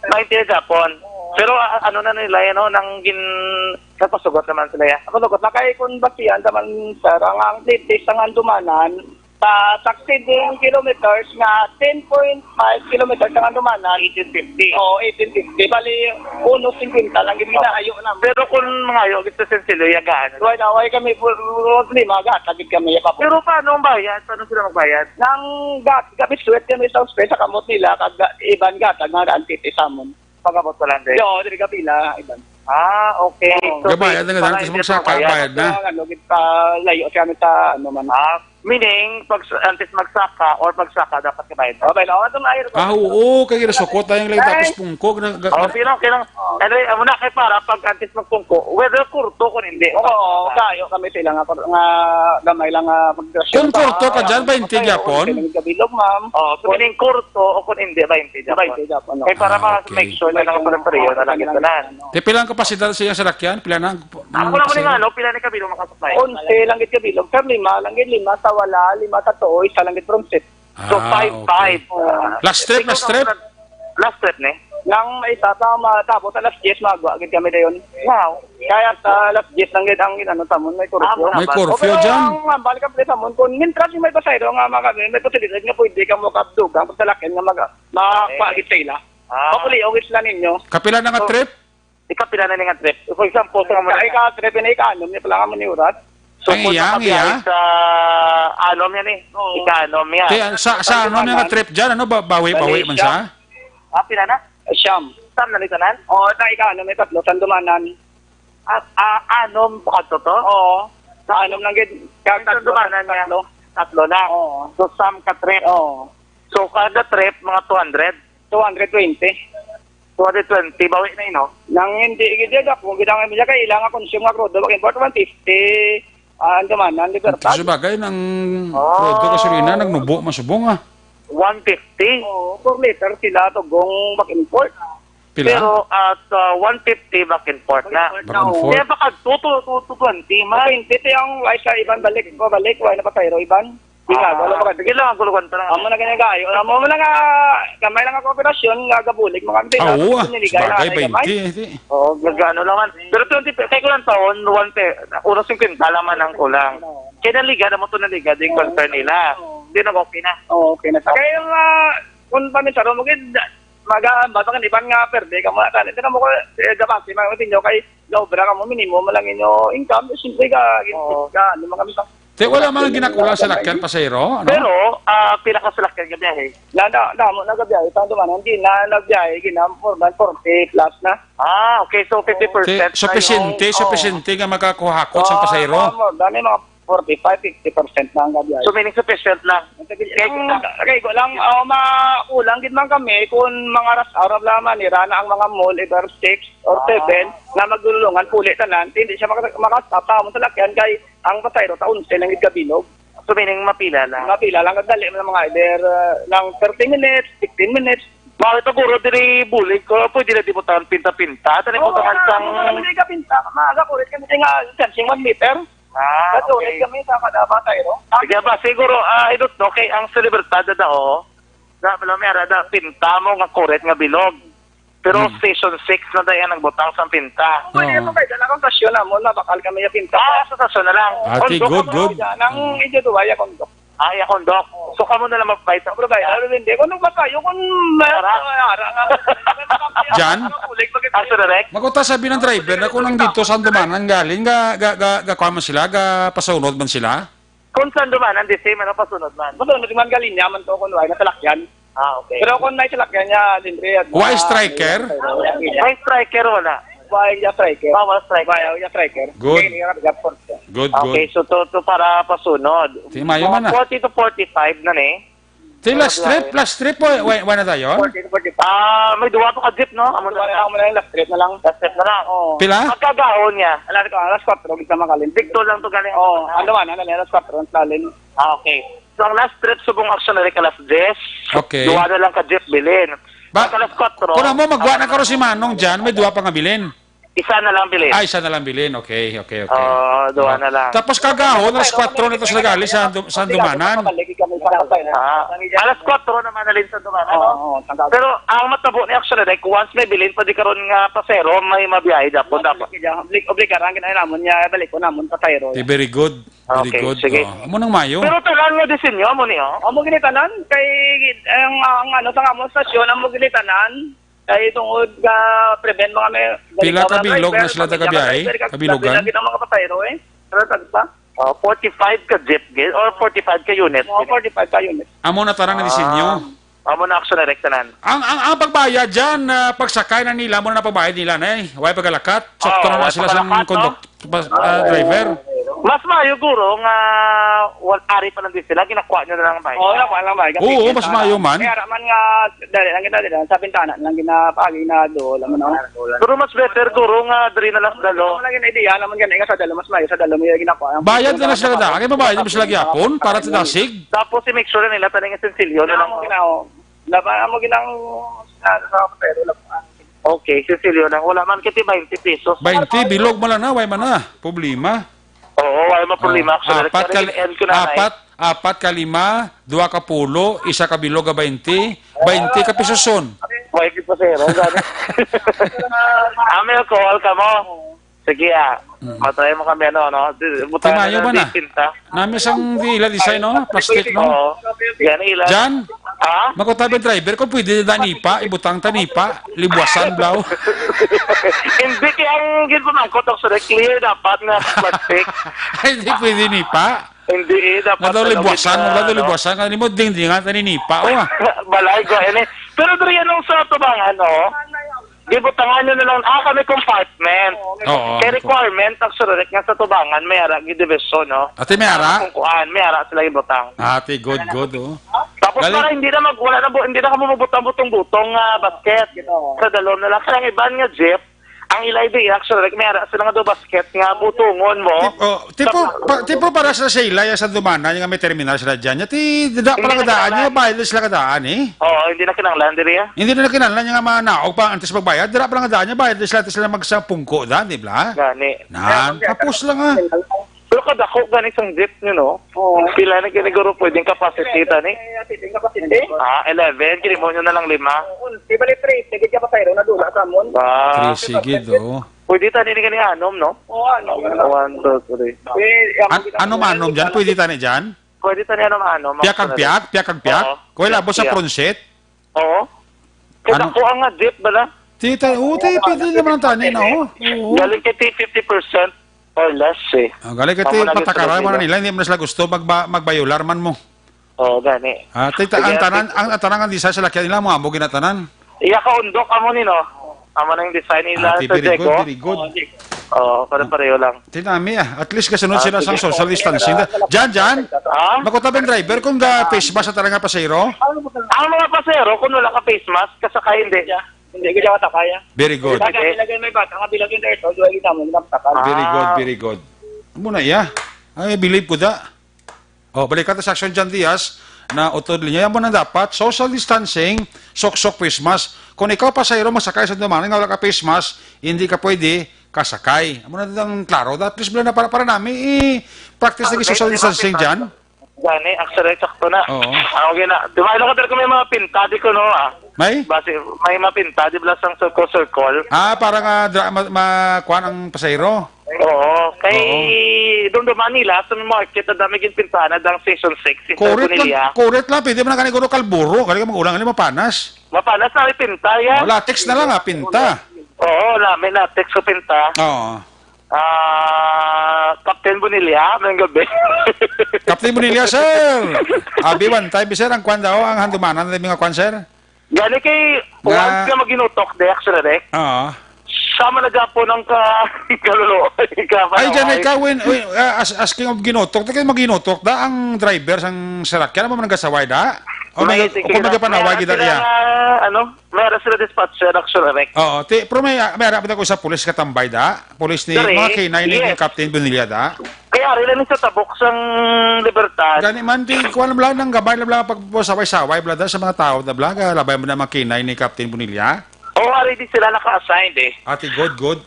Twenty na Japon. Pero, ah, ano na nila yan, oh, nang gin-, nagpasugot naman sila yan. Nagpasugot na kay kung basihan naman, sir, ang, ang latest ang Andumanan, sa succeeding kilometers nga ten point five kilometers ang Andumanan. Eighteen fifty. Oo, eighteen fifty. Bali, uno cincuenta lang gid ginaayo na. Pero kung mangayo gid sa Sencillo, yagaan. Wala, wala kami, pu-, pu-, problema, gata gid kami, ya, papo. Pero paano ang bayad? Paano sila magbayad? Nang ga-, gabit suwet kami sa ospital sa kamot nila, kag ga-, iban gatag, mga daan titi sa amon. Pagabot pa lang din? Oo, diri kapila, iban. Ah, okay. Oo. So, Gabayad na, para kasi hindi magsaka, magbayad. bayad na. Kaya, ano, gid pa, layo siya, ano, sa, ano man. Ah, meaning, pag, antes magsaka or pagsaka, dapat kabayad na? Okay, no? Ito, maayo, Ah, oo, kay ginasukot na yung lagi, tapos pungko, na, ga-, Oh, ga- pinang, pinang, ano, eh, muna kay para, pag antes magpungko, whether kurto kung hindi. Oo, kayo kami sila nga, nga gamay lang nga magdasyon Kung pa, kurto ka dyan, bainte okay, gyapon? okay, kabilog, ma'am. Oh, so meaning kurto o kung hindi, bainte gyapon. Bainte gyapon, no. Kay para Ah, ma-make okay. sure na lang pare-pareho na lang ito na. Ano. Di pila ang kapasidad sa iyang salakyan? Pila na ang, Ako ang lang muli kapasidad? nga, no? Pila ni kabilog makasupply? Onse lang gid kabilog. Sir, lima lang gid, lima sa wala, lima sa tuo, isa lang gid from set. So, Ah, five, okay. five. Ah, Last trip, ikaw last na trip? pala, last trip ni? Nang may isa pa, ma-, tapos alas diyes, magwa gid kami dayon. Wow. Kaya sa alas diyes lang gid ang ginano sa amon, may curfew. Ah, May curfew Okay, dyan. ang, ang balik ang sa amon, kung mintras yung may pasahero nga mga, may posibilidad nga pwede ka makadugang sa lakyan nga mag-, makwa Okay. gid sa ila. Ah. Mapuliog gid sila ninyo. Kapila na nga So, trip? Ikapila na ni nga trip? For example, sa mga Sa ika-trip, ina ika-anom niya pala nga maniurat. So, Ang kung iya, ang nakabiyahe iya. sa anom yan eh. Oo. Ika-anom yan. Kaya sa, sa Sa ano nga Dumanan. trip dyan, ano, ba-, bawi-bawi man Malaysia. siya? Ah, pila na? Siyam. Siyam na litanan? Oo, sa ika-anom, may tatlo, sa Dumanan. Ah, ah, anom ba to to? Oo. Sa anom lang gid. Sa Dumanan niya. Tatlo. Tatlo na. Oo. So, siyam ka trip. Oo. So, kada trip, mga two hundred? Two hundred twenty. Two hundred twenty, bawi na yun, no? Nang hindi, gid, ako, gid ang imo kailangan consume nga crudo, mag-import, one fifty, ah, ang Dumanan, Libertad. Sa bagay, nang Oh. crudo gasolina, nagnubo, masubong, ah. One fifty? Oo, four liter sila, tugong mag-import. Pila? Pero at, ah, one fifty back and forth na. Back and forth na, Back and oo. forth. Kaya baka two to, two to twenty man. Twenty, te, ang ay sa iban balik, pabalik, wala na pa kayo, iban. Di nga, Ah, wala pa ka. sige lang, guluhan pa lang. Amo na ganyan kayo. Amo mo na nga, gamay lang ang kooperasyon, nga gabulig, mga Ah, oo, ah. Niligay na Sabagay, kayo, gamay. twenty, eh, di. Oo, gagano lang man. Pero twenty, kay kulang taon, one pe-, uno cincuenta lang man ang kulang. Kaya naliga na mo to, naliga din concern nila. Hindi na, okay na. Oo, okay na. Kaya yung, ah, kung paminsan mo, gid, maga, basta kan iban nga, perde ka mo, tani, tinan mo ko, eh, gabati, mga tinyo, kay, gaobra ka mo, minimum mo lang inyo income, simple ka, Oo. ka, ano, mga kami sa Te, wala man ang ginakulang sa lakyan, pasahero, ano? Pero, ah, pila ka salakyan ka biyahe? Na, na, damo na gabiyahe, sa Andumanan, hindi na nagbiyahe, gina, more than forty plus na. Ah, okay. So, fifty percent Te, na sufficiente, yung, sufficiente nga makakuhakot sa Oo, pasahero? Oo, more than, mga forty-five, fifty percent na ang gabiyahe. So, meaning sufficient lang. Kay, kay, ko lang, oh, ma-, kulang gid man kami kung mga rush hour lang man, nira na ang mga mall, either six or Ah. seven, na maglulungan, puli tanan, hindi siya maka-, makastop sa amon sa lakyan, kay ang pasahero, ta onse lang gid kabilog. So, meaning, mapila lang? Mapila lang, kadali man ang mga either, uh, lang thirty minutes, fifteen minutes. Bakit ang guro diri bulig ko? Pwede na di mo tahan pinta-pinta? Tani Oo, po tahan wala, sang wala kami kapinta. Maaga, kulit kami nga, sensing one meter. Ah, Nagsulit okay. kami sa kada pasahero. Sige ba, siguro, ah, I don't know, kay ang sa Libertad na daw, na, alam mo, yara, da, pinta mo nga kuret nga bilog. Pero Hmm. Station six na daw yung nagbutang sa pinta. Pwede Oo. mo kayo, dala kang stasyon na mo, na bakal kami yung pinta. Ah, sa stasyon na lang. Ah, okay, Kondok good, ang good. Yan, ang Hmm. idyo duwa, ya kondok. Ay, akong, Doc. So, kamo na lang mag-provide. Provide. Ano, hindi. Kung nagmatayo, kung may Ara. Ara nga. Jan? Kulig, bakit Aso direct? Makuta sabi ng driver na kung nang dito sa Andumanan galing, ga, ga, ga, ga, kuha man sila, ga pasunod man sila? Kung sa Andumanan, the same, ano, pasunod man. Pasunod man, galing niya man to, kung wala na salakyan. Ah, okay. Pero kung may salakyan niya, libre yan. Why Ah, striker? May striker, wala. Why yung striker? Ah, wala striker. Why yung striker? Good. Kaya hindi ka nag-report siya. Good, Okay, good. so to, to para pasunod. Di mayo Mga man, ah. forty to forty-five na ni. Di last trip, last trip, wa-, wa-, wa na tayo? Forty to forty-five. Ah, may duwa pa ka jeep, no? Amo Duwa na na lang, amo na lang, last trip na lang. Last trip na lang. Oo. Pila? Pagkagahon niya. Alas, alas kwatro, gid sa Makalin. Dito lang to galing. Oo, ano man, ano lang, alas kwatro, ang lalim. Ah, okay. So, ang last trip subong action na rin alas diyes. Okay. Duha na lang ka jeep bilin. Ba, Pag alas kwatro, kung amo, magwa na ah, karon si Manong dyan, may duha pa nga bilin. Isa na lang bilin. Ah, isa na lang bilin. Okay, okay, okay. Oo, duha Ah. na lang. Tapos kagahon, alas kwatro na to sila gali sa, sa Dumanan. Ah, alas kwatro naman na rin sa Dumanan, Oo, no? oo, tanggal. Pero ang matabo ni action na, like, once may bilin, pwede karon nga pasero, may mabiyahe dapat, dapat. Oblig-, obligar, ang ginawa namon niya, balik ko namon pasero. Okay, very good. Very Okay, good. sige. Oh, amo nang mayo. Pero tanan nga disenyo, amo ni, oh. Amo ginitanan, kay ang, ang ano, sa among stasyon, amo ginitanan, kay tungod ka prevent mga may Pila ka bilog na sila taga biyahe? Kabilogan? Lagi ng mga pasahero, eh. Pero tagpa? Oh, forty-five ka jeep gid or forty-five ka unit? Mga forty-five ka unit. Amo na tanan nga disenyo. Ah. Amo na action direct tanan. Ang, ang, ang pagbayad dyan, ah, pagsakay na nila, amo na pagbayad nila, nay. Way pagalakat. Sakto Oo, na way sila sa pagalakat, no? konduk-, pas-, ah, driver. Mas maayo, guro, nga wal-, ari pa lang din sila, ginakuha nyo na lang ang bayad. Oo, nakuha lang bayad. Oo, Kasi mas kita maayo man. May ara man nga, dali lang kita, dali lang, sa bintana lang ginapagi na do, alam mo na. Pero mas better, guro, nga diri na lang sa dalo. Wala gina idea naman gani nga sa dalo, mas maayo sa dalo, may ginakuha. Bayad na lang sila da. Kaya mabayad mo sila gyapon para sa dasig. Tapos i-make sure nila taning sinsilyo na lang. Ginawa. Laban mo ginang sa, sa pero lang. Okay, sinsilyo lang. Wala man kiti twenty pesos. Twenty, bilog mo lang na, way man na. Problema. Oo, wala man problema. Ah, Actually, apat ka, nag-end ko na, eh. apat, apat ka lima, dua ka pulo, isa ka bilog ka twenty, twenty ka pisoson. Way gid pa, sir. Ang gani. Ah, may alcohol ka mo? Sige, ah. Mm. Matry mo kami, ano, no? Di, butang Timayo na ba na? di pinta. Nami sang di ila design, no? Plastic, no? Oo. Yan, ila. Jan? Ha? Makutab ang driver kung pwede na nipa, ibutang ta nipa, libwasan, blaw. Hindi, kaya ang ginpamangkot ako sa clear, dapat na plastic. Ay, hindi pwede nipa. Hindi, eh, dapat Nga daw ano, libwasan, gid, nga daw ano. libwasan, nga nimo dingdingan ta ni nipa, oh, ah. Balay ko, ini. Pero diri, anong sa tubangan, no? Gibutangan nyo na lang, ah, kami compartment. Oo. Kay requirement, ang sururek nga sa tubangan, may ara, gid division, no? Ate, may ara? Kung kuan, may ara sila ibutang. Ate, good, good, oh. Tapos Galing. para hindi na mag, wala na, bu-, hindi na kamo mabutang butong-butong nga basket. Sa dalom na lang. Kaya ang iban nga jeep, ang ila idea, actually, like, may ara sila nga do basket nga butongon mo. Tip-, oh, tipo, Sa pa, tipo para sa, sa ila, yung sa Dumanan, yung may terminal sila dyan. Yung ti, dada Hindi pala na kadaan, kinahanglan. yung bayad sila kadaan, eh. Oo, hindi na kinahanglan, diri, ah. Hindi na kinahanglan yung mga naog pa, antes magbayad, dira pala kadaan, yung bayad sila, sila magsapungko dan, di ba? Gani. Nan, tapos lang, ah. Pero kadako gani sang jeep nyo, no? Oo. Pila na gini, guro, pwedeng capacity, tani? Seating capacity? Ah, eleven. Kini mo nyo na lang lima. Oo. Di ba, three, sige, ka pasahero, nadula sa amon. Ah. Three, sige, do. Pwede, tani, ni gani anom, no? Oo, ano? One, two, three. Eh, An-, ano manom dyan? Pwede, tani, dyan? Pwede, tani, anom-anom. Piyak ang piyak? Piyak ang piyak? Oo. Kung wala, Piyak, boss, sa piyak. pronset? Oo. Kaya Ano? dako ang nga jeep, bala? Tita, oo, tayo, pwede naman ang tani na, oh. Oo. Galing kay ti fifty percent or less, eh. Ah, galing kay Tama ti na, patakaran mo na Tito. nila, hindi mo na sila gusto, magba-, magbayular man mo. Oo, gani. Ah, tita, Sige, ang tanan, ate. ang, ang tanan ang design sa lakyan nila, mga amo ginatanan. Iya ka undok, amo ni, no? Amo na yung design nila Ah, ti, sa very Diego. good, very good. Oo, pare-pareho lang. Tinami, ah. At least kasunod Ah, sila sa sige. social distancing. Jan, Jan, Ha? makutab ang driver kung ga face mask sa talaga pasahero? Ang mga pasero, kung wala ka face mask, kasakay hindi. Hindi ko siya matakay, ah. Very good. Sige. Lagi, lagi may bata, nga bilag yung dirt, oh, duha kita mo, ginapatakay. Very good, Ah. very good. Muna, iya. Ay, believe ko da. Oh, balik ka to sa Action Jan Diaz na utod linya. Yan mo na dapat, social distancing, sok-sok face mask. Kung ikaw pasahero masakay sa Dumanan nga wala ka face mask, hindi ka pwede kasakay. Amo na ang klaro. At least, bila na para, para nami, i-practice lagi social distancing dyan. Gani, actually, sakto na. Oo. Ang gina-, di ba, alam ko, pero kung may mga pinta, di ko, no, ah. May? Basi, may mga pinta, di ba, sang circle-circle? Ah, para nga dra-, ma-, ma-, kuan ang pasahero? Oo, kay Oo. Dumduman nila sa may market na dami ginpintahan na dang season six, si Sir Correct Bonilla. Lang, correct lang. Pwede man na gani guro kalburo. Kaya mag-ulang, ano, mapanas. Mapanas na may pinta, yan. Oh, latex na lang, ah, pinta. Oo, na, may latex sa pinta. Oo. Ah, Captain Bonilla, may gabi. Captain Bonilla, sir. Abi, one time, sir, ang kwan daw, ang handumanan ng mga kwan, sir. Gani kay, Nga once nga maginutok, de, actually, Rek, Oo. sama na gapon ang ka-, kaluluoy, ka Ay, dyan panaway. Ikaw, when, when, ah, as, asking of ginutok, kay maginutok da ang driver sang sarakyan, ano man ang gasaway da? O may, May o kung tingkira. May nagapanaway, May gid sila iya. Nga, ano, may ara sila dispatcher, actually, Rek. Oo, ti, pero may, may ara pa ko sa pulis katambay da? Pulis ni, Dali, mga K nine ni yes. Captain Bonilla da? Kaya rin lang sa tabok sang Libertad. Gani man, di, kuha lang lang ng gabay lang lang pag saway-saway, bla, da, sa mga tao na, bla, labay mo na mga K nine ni Captain Bonilla. Oo, ari di sila naka-assigned eh. Ate, good, good.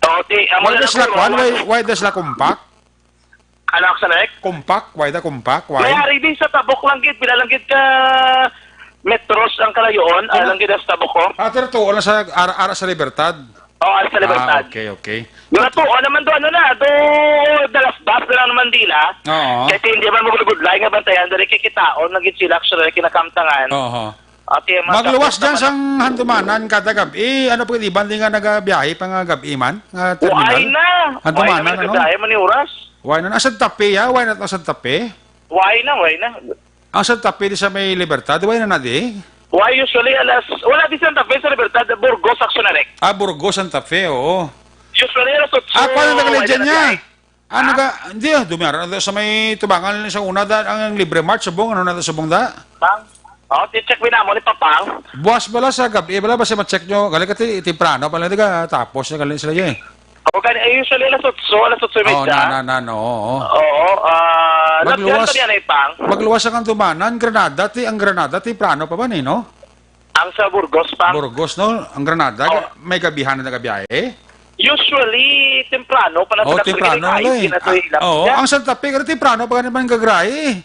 Oo, ti, amo Why na does lang la kuha kwan? Why, naman. Why does la compact? Ano, Axel Rec? Compact? Why the compact? Why? May ari di sa tabok lang gid, pila lang gid ka metros ang kalayoon, ah, Ano? Lang gid ang tabok ko. Ah, pero tuo lang sa ara, ara sa Libertad. Oo, ara sa Libertad. Ah, okay, okay. Yung natuo naman do, ano na, do dalas bas na lang naman dila. Oo. Kasi hindi man magulugudlay nga bantayan, dali kikitaon, naging sila, actually, kinakamtangan. Oo. Ate, mga Magluwas kapit dyan naman. Sang handumanan kada gab-i. Ano po, iban di nga nagabiyahe pa nga gab-i man? Nga terminal? Why na? Handumanan, Why na ano? Nagabiyahe man yung oras? Why na? Asad Tape, ya? Why not Asad Tape? Why na? Why na? Asad Tape di sa may Libertad? Why na na di? Why usually alas, wala di Santa Fe sa Libertad, Burgos, actually, Rek. Ah, Burgos, Santa Fe, oo. Usually alas otso, Ah, paano why nagalijan na niya? Biyahe? Ano Ha? Ka, hindi, ah, dumiara na sa may tubangan sa una, da, ang Libre Mart, subong, ano na subong da? Pang? Oh, ti-check mo na mo ni Papang. Buwas bala sa gabi, bala ba siya ma-check nyo? Gali ka ti-, temprano pala, di ka, tapos na gali sila yun eh. O, gani, eh, usually alas otso, alas otso y Oh, media. Na, na, na, no, oo. Oo, ah, Magluwas, napyan pa yan eh, Pang. Magluwas ang tumanan, Granada, ti, ang Granada, temprano pa ba ni, no? Ang sa Burgos, Pang. Burgos, no? Ang Granada, Oh. Ga-, may gabihan na nagabiyahe? Usually, temprano pa na Oh, sila temprano kasi na eh. Sila sa Ah, ilap oo, niya. Ang Santa Fe, pero temprano pa naman gagray eh.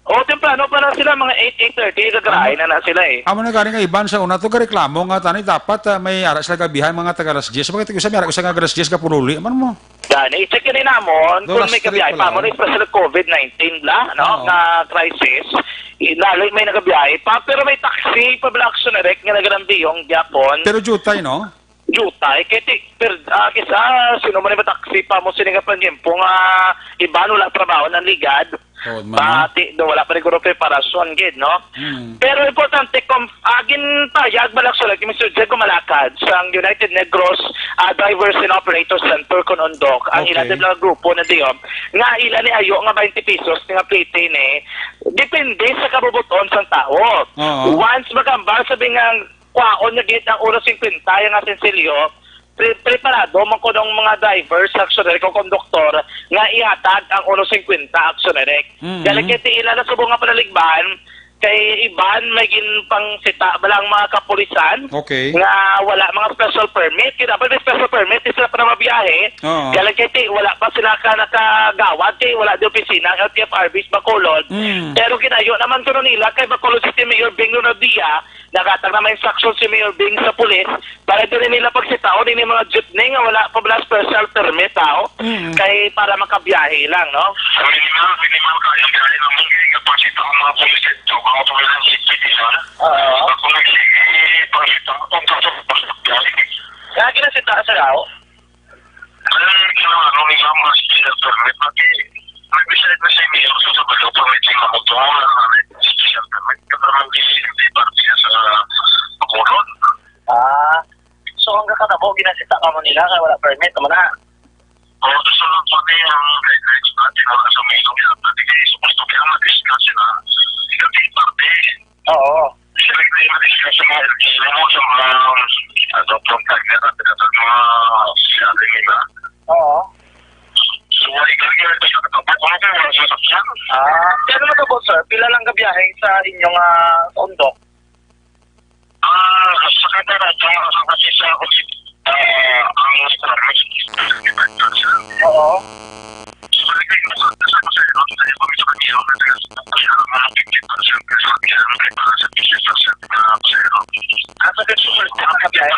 Oh, temprano pa na sila, mga eight, eight thirty, gagray Amo, na na sila eh. Amo na gani nga iban sa una to, gareklamo nga tani, dapat, ah, may ara sila gabihan, mga taga alas diyes. Bakit isa may ara ko sa nga alas diyes ka pululi? Man mo? Gani, i-check yun namon Do kung alas may tres kabiyahe pala, pa mo, oh. Especially covid nineteen bla, no? Oo. Nga crisis. Lalo may nagabiyahe pa, pero may taxi pa bla, action direct nga nagalambiyong gyapon. Pero jutay, no? Jutay, kay ti, per, ah, kisa, sino man yung taxi pa mo, sini nga panyempo nga iban wala trabaho ng ligad. Oo, man, no? Pati, do, wala pa rin guro preparasyon, gid, no? Mm. Pero importante, kung, ah, gintayag, malaksulag, ni Mister Diego Malacad, sa United Negros, ah, Drivers and Operators Center, kun undok, ang Okay. Ila din mga grupo na diyo, nga ila ni ayo nga twenty pesos, nga plete ni, depende sa kabubuton sang tao. Oo. Once magambal, sabi nga, kwaon niya gid ang uno singkwenta nga sensilyo, pre-, preparado man kuno ang mga drivers, action direct, o konduktor nga ihatag ang uno singkwenta, action direct. Mhm. Kaya lagi ti ila na subong nga panaligbahan, kay iban may ginpangsita bala ang mga kapulisan Okay. nga wala mga special permit. Kaya dapat may special permit, di sila pa na mabiyahe. Oo. Kaya lagi ti wala pa sila ka nakagawad, kay wala di opisina ang L T F R B sa Bacolod. Mm. Pero ginayo naman kuno nila kay Bacolod City Mayor Bing Leonardia, Nagatag na may instruction si Mayor Bing sa pulis para dili nila pagsitaon ini mga jeepney nga wala pa bala special permit, tao, Mm. kay para makabiyahe lang, no? Sa minimal, minimal kayang biyahe naman, kaya nga pagsita ang mga pulis ito, ang mga pulis ng city, ha? Oo. Ako nagsige, pagsita, kung kaso, pagsita, biyahe. Kaya ginasita sa tao? Ang ginawa nila, mga special permit, pati may decide na si Mayor sa sabado, permit yung mga motor, mga special permit, kaya naman di, di parte sa Bacolod. Ah, so ang kakatabo, ginasita ka mo nila, kaya wala permit, naman na. O, gusto lang po niya ang guidelines natin, wala sa Mayor, pati kayo, supposed to be ang mag-discuss sila. Ikaw, di parte. Oo. Sila yung may madiscuss sa mga L T O, sa mga, ano, from Tagna, at, at mga sinabi nila. Oo. So, wala yung gagawin, basta nakatapos ko lang, wala sa sakyan. Ah, kaya naman po, sir, pila lang ka biyahe sa inyong, ah, sa Undok? Ah, sa Katarata, kasi sa, ah, ang Oo. Asa ka sa mga biyahe?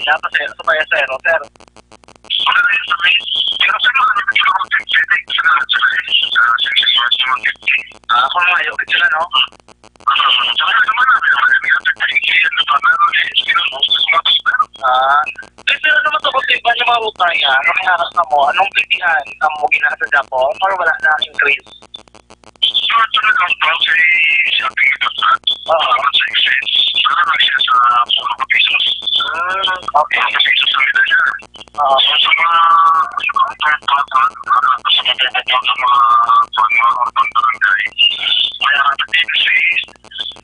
ila, pasahero sa pasahero, sir. Pero sa mga nagtulog ng fifty, sa, sa, sa, sa, sa, sa, sa, sa, Ah, kung maayo gid sila, no? Ah, eh, pero ano man to, kung iba nga mga ruta niya, nga may harap na mo, anong bitian ang mo gina sa Japan? Or wala na increase? Sa, sa nag-outbound, sa shopping ito sa, Oo. Sa exchange, sa, sa, sa, sa, sa, sa, sa, Hmm, okay. Sa, sa, sa, sa, sa, Oo. So, sa mga, sa mga, sa mga, sa mga, sa mga, sa mga urban barangay, may ating agency,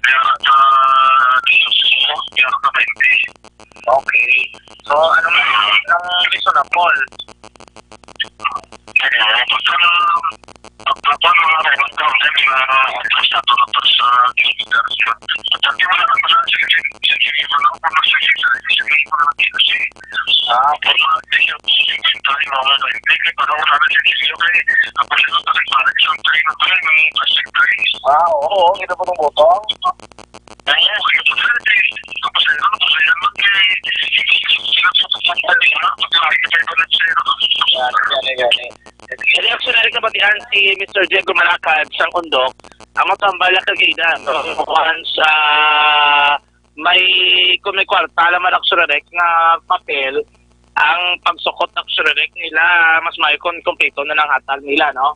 may ating, ah, D S O, may ating twenty. Okay. So, anong, ang reasonable? Ano, basta, basta mga kailangan ko, may mga, basta, basta, sa, sa, sa, sa, sa, sa, sa, sa, sa, Ah, okay. Ah, oo, kita po ng botong. Gani, gani, gani. Kaya actually, nari kabatian si Mister Diego Malacad sang Undok, ang matambal na kagida, no? Once, ah, may, kung may kwarta lang man, actually, nga papel, ang pagsukot, actually, nila, mas maayo kung kompleto na lang hatag nila, no?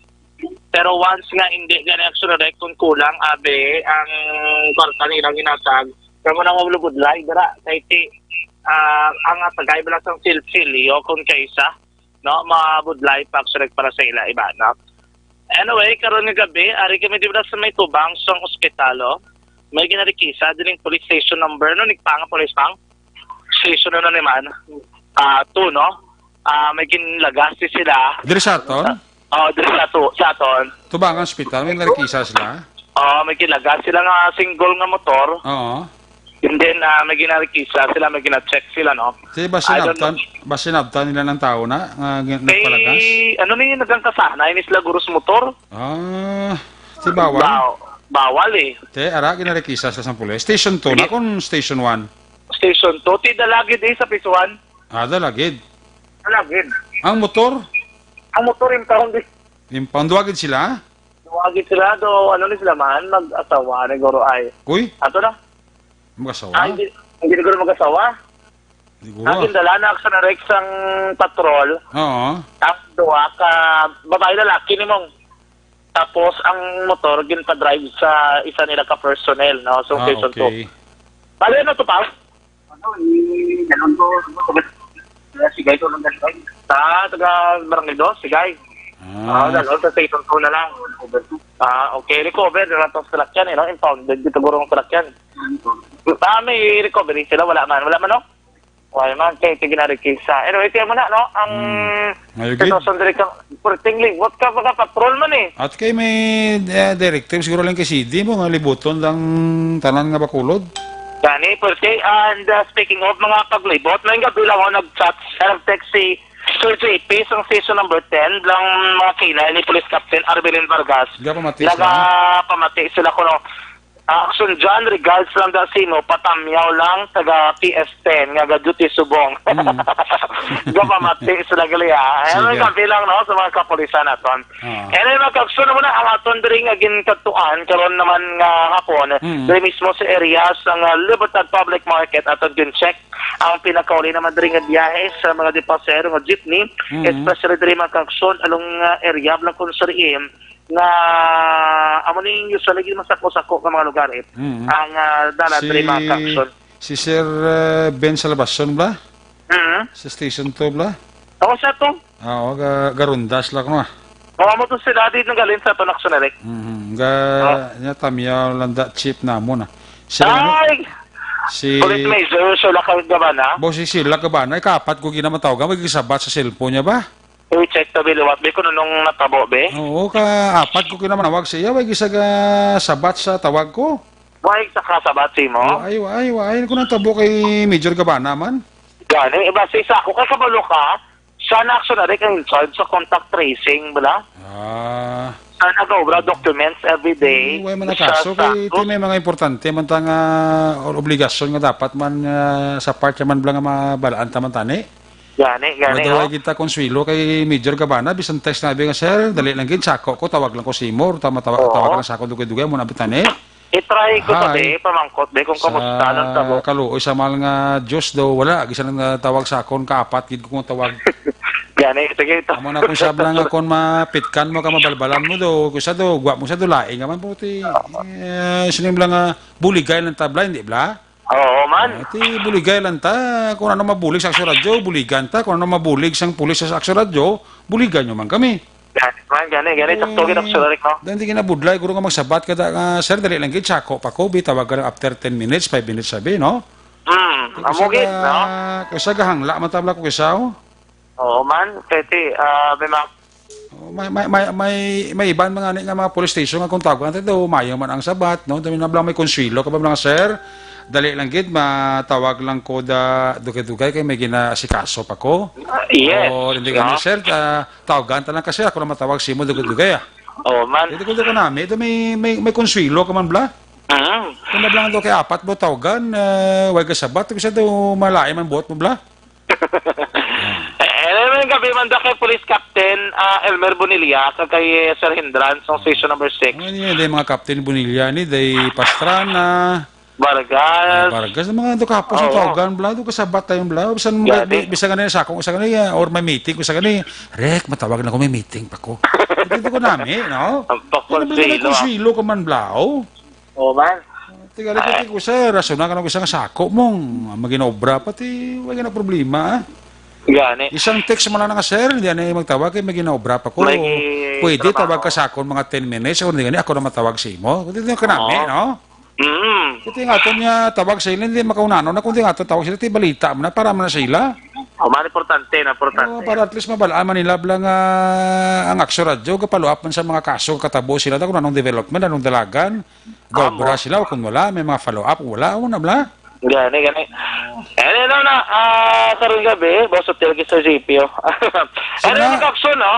Pero once nga hindi gani, actually, kung kulang, abi, ang kwarta nila ginatag, kamo na mabudlay, dira, kay ti, ah, ang tagay bala sang silsilyo kung kaisa, no, mabudlay pa, actually, para sa ila, iba, no? Anyway, karon nga gabi, ari kami dira sa may tubang sang ospital, oh. May ginarikisa dining police station number, no, nagpanga police pang? Station na naman. Ah, two, no? Ah, may ginlagas di sila. Diri sa aton? Oh, diri sa to, sa aton. Tubang ang ospital, may narikisa sila? Oh, may ginlagas sila nga single nga motor. Oo. And then, ah, may ginarikisa sila, may gina-check sila, no? Di ba I don't sinabtan, know. Ba sinabtan nila ng tao na, nga gin-, nagpalagas? Eh, ano ni, nagkangkasanay ni sila guro sa motor? Ah, si bawal? Baw-, bawal eh. Te, ara, ginarikisa sa sang pulis. Station two na Sige. Kung station one? Station two. Ti dalagid eh, sa Piso one. Ah, dalagid. Dalagid. Ang motor? Ang motor, impound eh. Impound. Duwagid sila? Duwagid sila, do, ano ni sila man, mag-asawa, ni guro ay. Uy? Ato na? Mag-asawa? Ay, hindi, hindi guro mag-asawa. Siguro. Ang gindala na sa narek sang patrol, Oo. Ang duwa ka babae lalaki ni mong. Tapos ang motor ginpa-drive sa isa nila ka personnel, no? So, Ah, Quezon two. Okay. Bali, ano to, pa? Ano, eh, ganun ko, ano, taga, taga Sigay to lang, ganun. Ah, taga Barangay Dos, Sigay. Ah. Ah, ganun, sa Quezon two na lang. Ah, okay, recover na lang to sa salakyan, eh, no? Impounded dito, guro, ang salakyan. Ah, may recovery sila, wala man, wala man, no? Wala man, kay ito ginarikisa. Anyway, tiyan mo na, no? Ang Hmm. Ayun, gid. Sitwasyon diri ka, perting libot ka, mga patrol man, eh. At kay may, eh, directive siguro lang kay C D mo, nga libuton lang tanan nga Bacolod. Gani, perti, and, uh, speaking of mga paglibot, may gabi lang ako nag-chat, nag-text si Sir J P sang station number ten, lang mga K nine ni Police Captain Arvelin Vargas. Nagapamati sila? Nagapamati sila kuno. Ah, action dyan, regards lang da sino, patamyaw lang, taga P S ten, nga ga-duty subong. Mm. Gapamati sila gali, ah. Ayan, Sige. Ang gabi lang, no, sa mga kapulisan naton. Oo. Anyway, mga kaagsoon, na muna ang aton diri nga ginkadtuan karon naman nga hapon. Mm. Diri mismo sa area sang, ah, Libertad Public Market, aton gin-check ang pinakauli naman diri nga biyahe sa mga di pasahero nga jeepney, Mhm. especially diri, mga kaaksyon, along, ah, area, Balancon Sur M, nga amo ni usually masako-sako nga mga lugar, eh. Mhm. Ang, ah, dala diri, mga kaaksyon. Si Sir, ah, Ben Salvacion bala? Mhm. Sa Station two bala? Ako sa to. Ah, oo, ga-, garundas lang, no, ah. Oo, amo to sila, di nanggalin sa to, Nakson Eric. Mhm. Ga-, Oh. nya tamyaw lang da chief namon, ah. Si, ano, Ay! si Police Major Shola Cabana. Bo, si Sheila Cabana, ikapat ko ginamatawag, may gisabat sa cellphone niya ba? I-check to, be, liwat, be, kung anong natabo, be. Oo, ka-apat ko ginamanawag sa iya, may gisa ga sabat sa tawag ko. Why sa kasabat si mo? Why, why, why? Kung natabo kay Major Cabana man? Gani, iba sa isa ako, kay kabalo ka, siya na actually ang in charge sa contact tracing, bala? Ah. Siya nag-obra documents every day. Why man Siya nakaso? Kay sakto. Iti may mga importante man ta nga or obligasyon nga dapat man, ah, sa part niya man bala nga mabalaan ta man tani. Gani, gani, Wala no? Kita kung swilo kay Major Cabana, bisan text na nga, "Sir, dali lang gid, sako ko, tawag lang ko si Mor, tama, tawag, Oo. Tawag lang sa ako, dugay-dugay mo na bitani." I-try ko to, Hi. Be, pamangkot, be, kung Sa kamusta, anong tabo? Kaluoy sa mahal nga Diyos daw, wala. Gisa nang, ah, tawag sa akon, kaapat gid ko kung tawag. Gani, sige, ito. Amo na kung siya lang nga kung mapitkan mo ka, mabalbalan mo daw, kung siya daw, gwa mo siya daw, laing naman po, ti, eh, sining lang nga, buligay lang tabla, hindi bla? Oo, man. Ah, ti, buligay lang ta. Kung ano mabulig sa Aksyon Radyo, buligan ta. Kung ano mabulig sang pulis sa Aksyon Radyo, buligan nyo man kami. Gani, man, gani, gani. Sakto gid ang Eh, Sir Rick, no? Dahil hindi kinabudlay, guro nga magsabat ka da, nga, "Sir, dali lang gid, sako pa ko, bi, tawag ka lang after ten minutes, five minutes," sabi, no? Hmm, Kung amo sa gid, ga-, no? Kung sa gahangla, man tabla ko kisa, oh. Oo, man. Kaya ti, ah, may mga Oh, may, may, may, may, may iban mga ni nga mga police station nga kung tawagan natin daw, mayo man ang sabat, no? Dami na bala may konswelo ka ba, mga sir? Dali lang gid, matawag lang ko da, dugay-dugay kay may ginaasikaso pa ko. Ah, yes. O, hindi ka No? na, sir, ah, tawagan ta lang ka, sir. Ako na matawag si mo, dugay-dugay, ah. Oo, man. Hindi ko, hindi ko nami. Ito may, may, may konswelo ka man, bla? Mm. Kung na bla daw kay apat mo tawagan, ah, way ka sabat, kasi daw malain man buot mo, bla? Eh, ano naman gabi man daw kay Police Captain, ah, Elmer Bonilla, kag kay Sir Hindran, sa station number six. Ano yun? Day mga Captain Bonilla ni, day Pastrana, Vargas. Vargas, mga doon kahapon sa Oo. Tawagan, bla, doon kasabat tayong bla. Bisan, Gani. Bisan ka na sa akong, isa ka na, or may meeting ko sa kanya. Rek, matawag na ko, may meeting pa ko. Ito ko nami, no? Ang pakwan Ano ba sa yung ilo, ah. Konswelo ka man, bla, oh? Oo, man. Tingala ko, Ay. Ti, ko, sir, rason na ka na isang sako mong maginobra, pati wala na problema, ah. Gani. Isang text mo lang nga, sir, hindi na magtawag, kay maginobra pa ko. May Pwede trabaho. Tawag ka sa akon mga ten minutes, o hindi gani, ako na matawag sa imo. Kundi yung kanami, Oo. No? Mm. Kundi nga aton nga tawag sa ila, hindi makaunano na, kundi nga aton tawag sila, ti balita mo na, para mo na sa ila. Oh, man, importante, na importante. Oh, para at least mabalaan man nila bala nga ang Aksyon Radyo, kapalo-up man sa mga kaso, katabo sila, kung anong development, anong dalagan. Gobra Amo. Sila, kung wala, may mga follow-up, wala, o na bla? Gani, gani. Eh, ano na, ah, karong gabi, boss, hotel, sa G P O. Sino? Ano yung Kakson, no?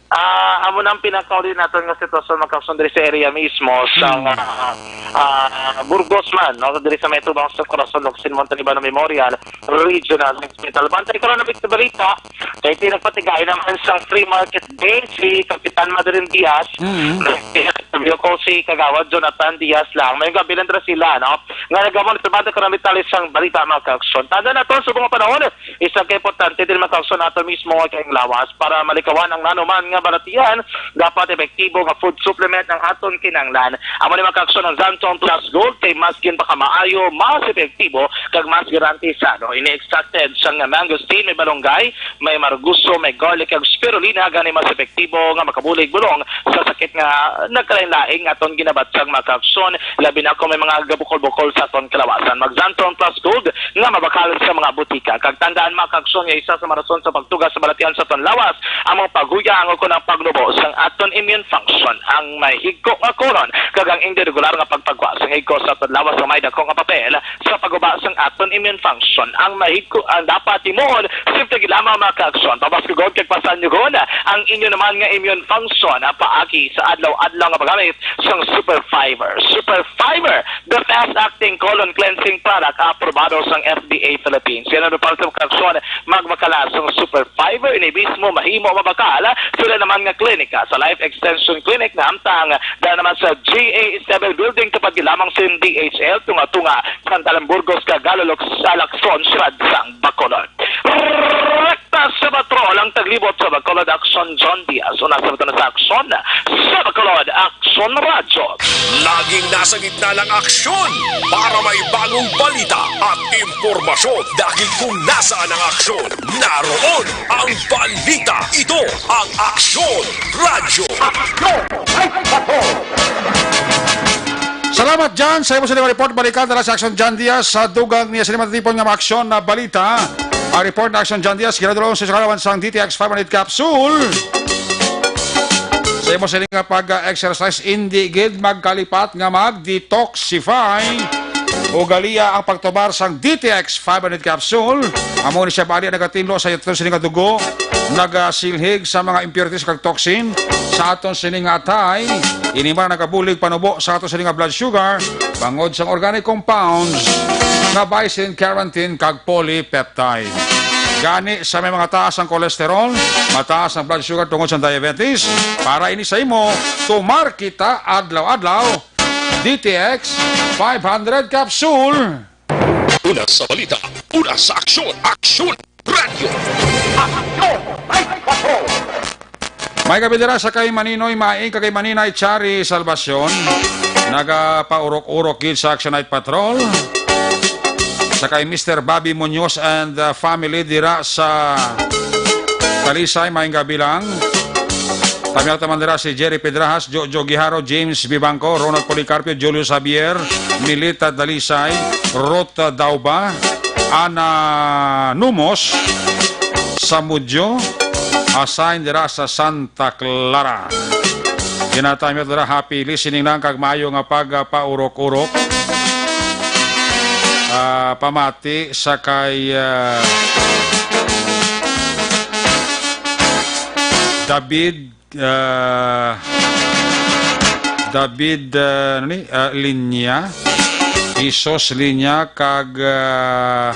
Ah, amo na ang pinakauli naton nga sitwasyon, mga Kakson, diri sa area mismo, sa, Hmm. ah, ah, Burgos man, no? Diri sa may tubang sa Corazon, Locsin, Montalibano Memorial Regional Hospital. Bantay ka lang na sa balita, kay tinagpatigay naman sa free market day si Kapitan Madeline Diaz, Mm. Nag-interview ko si Kagawad Jonathan Diaz lang. May gabi lang dira sila, no? Nga nagamo na sa banda ko na mitali sang balita, mga kaakson. Tanda na to, sa mga panahon, isa ka importante din, mga kaakson, ato mismo nga kaing lawas para malikawan ang nanuman nga balatian. Dapat epektibo nga food supplement ang aton kinahanglan. Amo ni, mga kaakson, ang Xanthone Plus Gold kay mas ginpakamaayo, mas epektibo, kag mas garantisado. Ini extracted sang mangosteen, may malunggay, may marguso, may garlic, kag spirulina, gani mas epektibo nga makabulig bulong sa sakit nga nagkalain-laing aton ginabatyag, mga kaakson, labi na kung may mga gabukol-bukol sa aton kalawasan. Mag Xanthone Plus Gold nga mabakal sa mga butika. Kag tandaan, mga kaakson, nga isa sa mga rason sa pagtuga sa balatian sa aton lawas ang mga paghuya, ang ukon ang pagnubo sang aton immune function, ang mahigko nga colon, kag ang indi regular nga pagpagwa sang higko sa aton lawas nga may dako nga papel sa pagguba sang aton immune function. Ang mahigko ang dapat himuon, simple gid lamang, mga kaakson. Pabaskugon kag pasanyugon ang inyo naman nga immune function, ah, paagi sa adlaw-adlaw nga paggamit Superfiber. Superfiber, the fast-acting colon cleansing product, aprobado sang F D A Philippines. Yan ang department ng aksyon, magmakala sang Superfiber, ini mismo mahimo mabakal sila naman nga klinika sa Life Extension Clinic nga hamtang da naman sa G A Isabel Building, tupad lamang sa D H L, tunga-tunga sa Talamburgos, Tagalog, sa Lacson, Siyudad sang Bacolod. Rekta sa patrol ang taglibot sa Bacolod Aksyon, John Diaz. Una sa bato na sa aksyon, sa Bacolod Aksyon Radyo. Laging nasa gitna ng aksyon para may bagong balita at impormasyon. Dahil kung nasaan ang aksyon, naroon ang balita. Ito ang Aksyon Radyo. Salamat, John, sa imo sa report. Balikan na sa Aksyon, John Diaz, sa dugang niya sa lima tipon nga mga aksyon na balita. Ang report na Aksyon, John Diaz, ginadulong sa kalawan sang D T X five hundred capsule. Sa imo sini nga pag-exercise, indi gid magkalipat nga mag-detoxify. Ugalia ang pagtumar sang D T X five hundred capsule. Amo ni siya bali ang nagatinlo sa aton sini nga dugo, nagasilhig sa mga impurities kag toxin sa aton sini nga atay. Ini man ang nagabulig panubo sa aton sini nga blood sugar bangod sang organic compounds nga bison, carotene kag polypeptide. Gani sa may mga taas ang cholesterol, mataas ang blood sugar tungod sa diabetes, para ini sa imo, tumar kita adlaw-adlaw. D T X five hundred capsule. Una sa balita, una sa aksyon, Aksyon Radyo. Aksyon twenty-four. May gabi dira sa kay Maninoy Maing kag kay Maninay Chari Salvacion. Nagapaurok-urok gid sa Action Night Patrol. Sa kay Mister Bobby Muñoz and, uh, family dira sa Talisay, maayong gabi lang. Tamiyaw ta man dira si Jerry Pedrajas, Jojo Guijaro, James Vivanco, Ronald Policarpio, Julius Javier, Milita Dalisay, Ruth Dauba, Ana Numos, Samudyo, assign dira sa Santa Clara. Ginatamiyaw dira, happy listening lang kag maayo nga pagpaurok-urok. Ah, pamati sa kay, ah, David, ah, David, ah, ano ni? Ah, Linya. Jesus Linya kag, ah,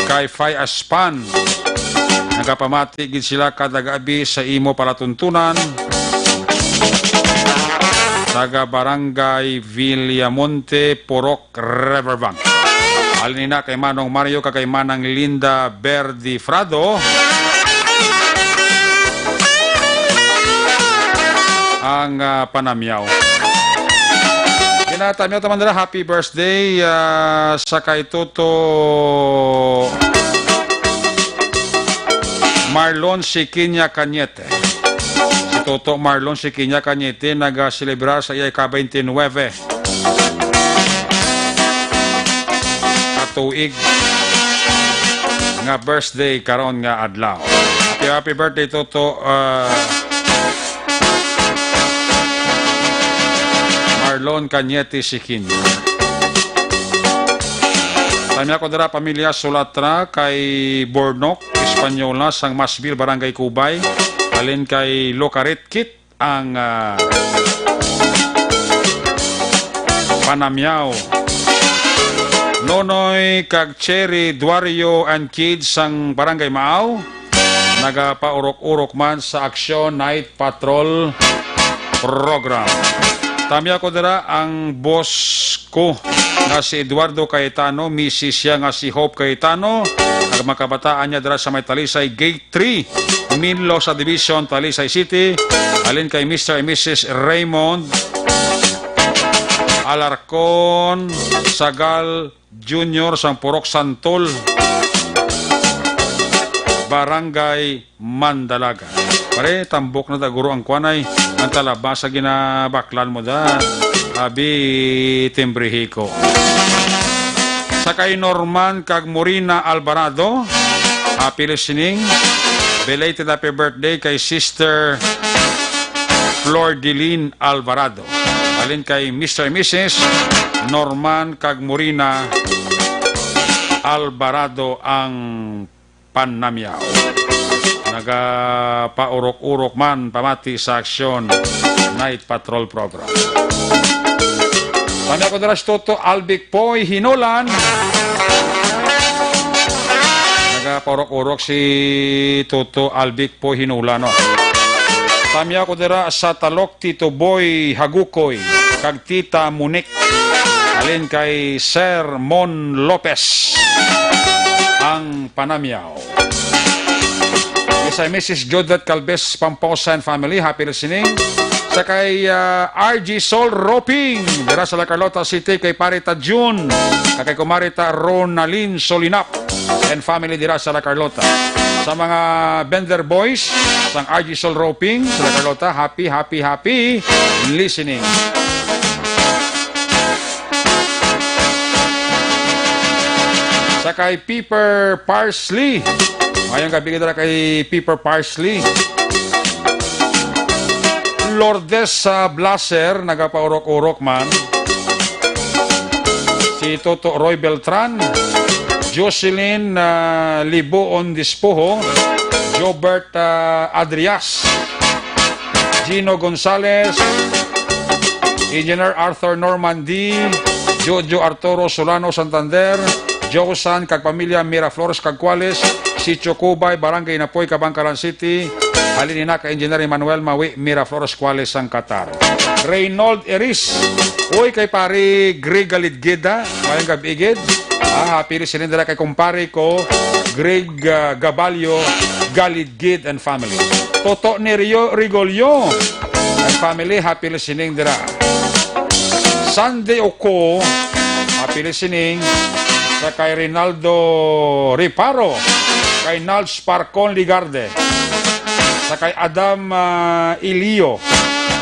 kay Fay Aspan. Nagapamati gid sila kada gabi sa imo palatuntunan. Taga Barangay Villamonte, Purok, Riverbank. Halin ina kay Manong Mario kag kay Manang Linda Berdi Frado ang, ah, panamyaw. Ginatamiyaw ta man nila, happy birthday, ah, sa kay Toto Marlon Siquiña Cañete. Si Toto Marlon Siquiña Cañete nagaselebrar sa iya ika-twenty-nine ka tuig nga birthday karon nga adlaw. Happy, happy birthday, Toto, ah, Marlon Cañete Siquin. Tamiyaw ko dira, pamilya Sulatra, kay Bornok, Española, sang Masbil, Barangay Cubay, halin kay Locarit Kit, ang, ah, panamyaw. Nonoy kag Cherry Duario and kids sang Barangay Maaw, nagapaurok-urok man sa Action Night Patrol Program. Tamiyaw ko dira ang boss ko nga si Eduardo Cayetano, misis siya nga si Hope Cayetano, ang mga kabataan niya dira sa may Talisay Gate three, Minlo Subdivision, Talisay City, halin kay Mister and Missus Raymond Alarcon Sagal Junior sang Purok Santol, Barangay Mandalaga. Pare, tambok na ta guro ang kuanay, ang talaba sa ginabaklan mo da. Abi, timbrihiko. Sa kay Norman kag Morina Alvarado, happy listening. Belated happy birthday kay Sister Flor Delin Alvarado. Halin kay Mister and Missus Norman kag Morina Alvarado ang Panamiaw. Nagapaurok-urok man pamati sa aksyon Night Patrol Program. Kami ako dira si Toto Albic Poy Hinulan. Nagapaurok-urok si Toto Albic Poy Hinulan, no? Kami ako dira sa Talok, Tito Boy Hagukoy, kag Tita Monique. Halin kay Sir Mon Lopez ang panamyaw. Kay Missus Judith Calves Pamposa and family, happy listening. Sa kay, ah, R G Sol Roping, dira sa La Carlota City, kay Pare ta Jun, kag kay Kumare ta Ronalyn Solinap and family dira sa La Carlota. Sa mga Bender Boys, sang R G Sol Roping sa La Carlota, happy, happy, happy listening. Sa kay Piper Parsley. Mayong gabi kita kay Piper Parsley. Lourdes, ah, Blaser, nagapaurok-urok man. Si Toto Roy Beltran, Jocelyn, ah, Libuon Dispoho, Jobert, ah, Adrias, Gino Gonzalez, Engineer Arthur Normandy, Jojo Arturo Solano Santander, Josan kag pamilya Miraflores kag Cuales, Sitio Cubay, Barangay Napoy, Kabankalan City. Halin ina kay Engineer Emmanuel Mawi Miraflores Cuales sang Qatar. Reynold Eris, uy, kay pare Greg Galidgid, ha? Mayong gabi gid. Ah, happy listening dira kay kumpare ko, Greg, ah, Gabalio Galidgid and family. Toto ni Rio Rigolio and family, happy listening dira. Sunday Oko, happy listening. Sa kay Rinaldo Reparo, kay Nalds Parcon Ligarde, sa kay Adam, ah, Ilio,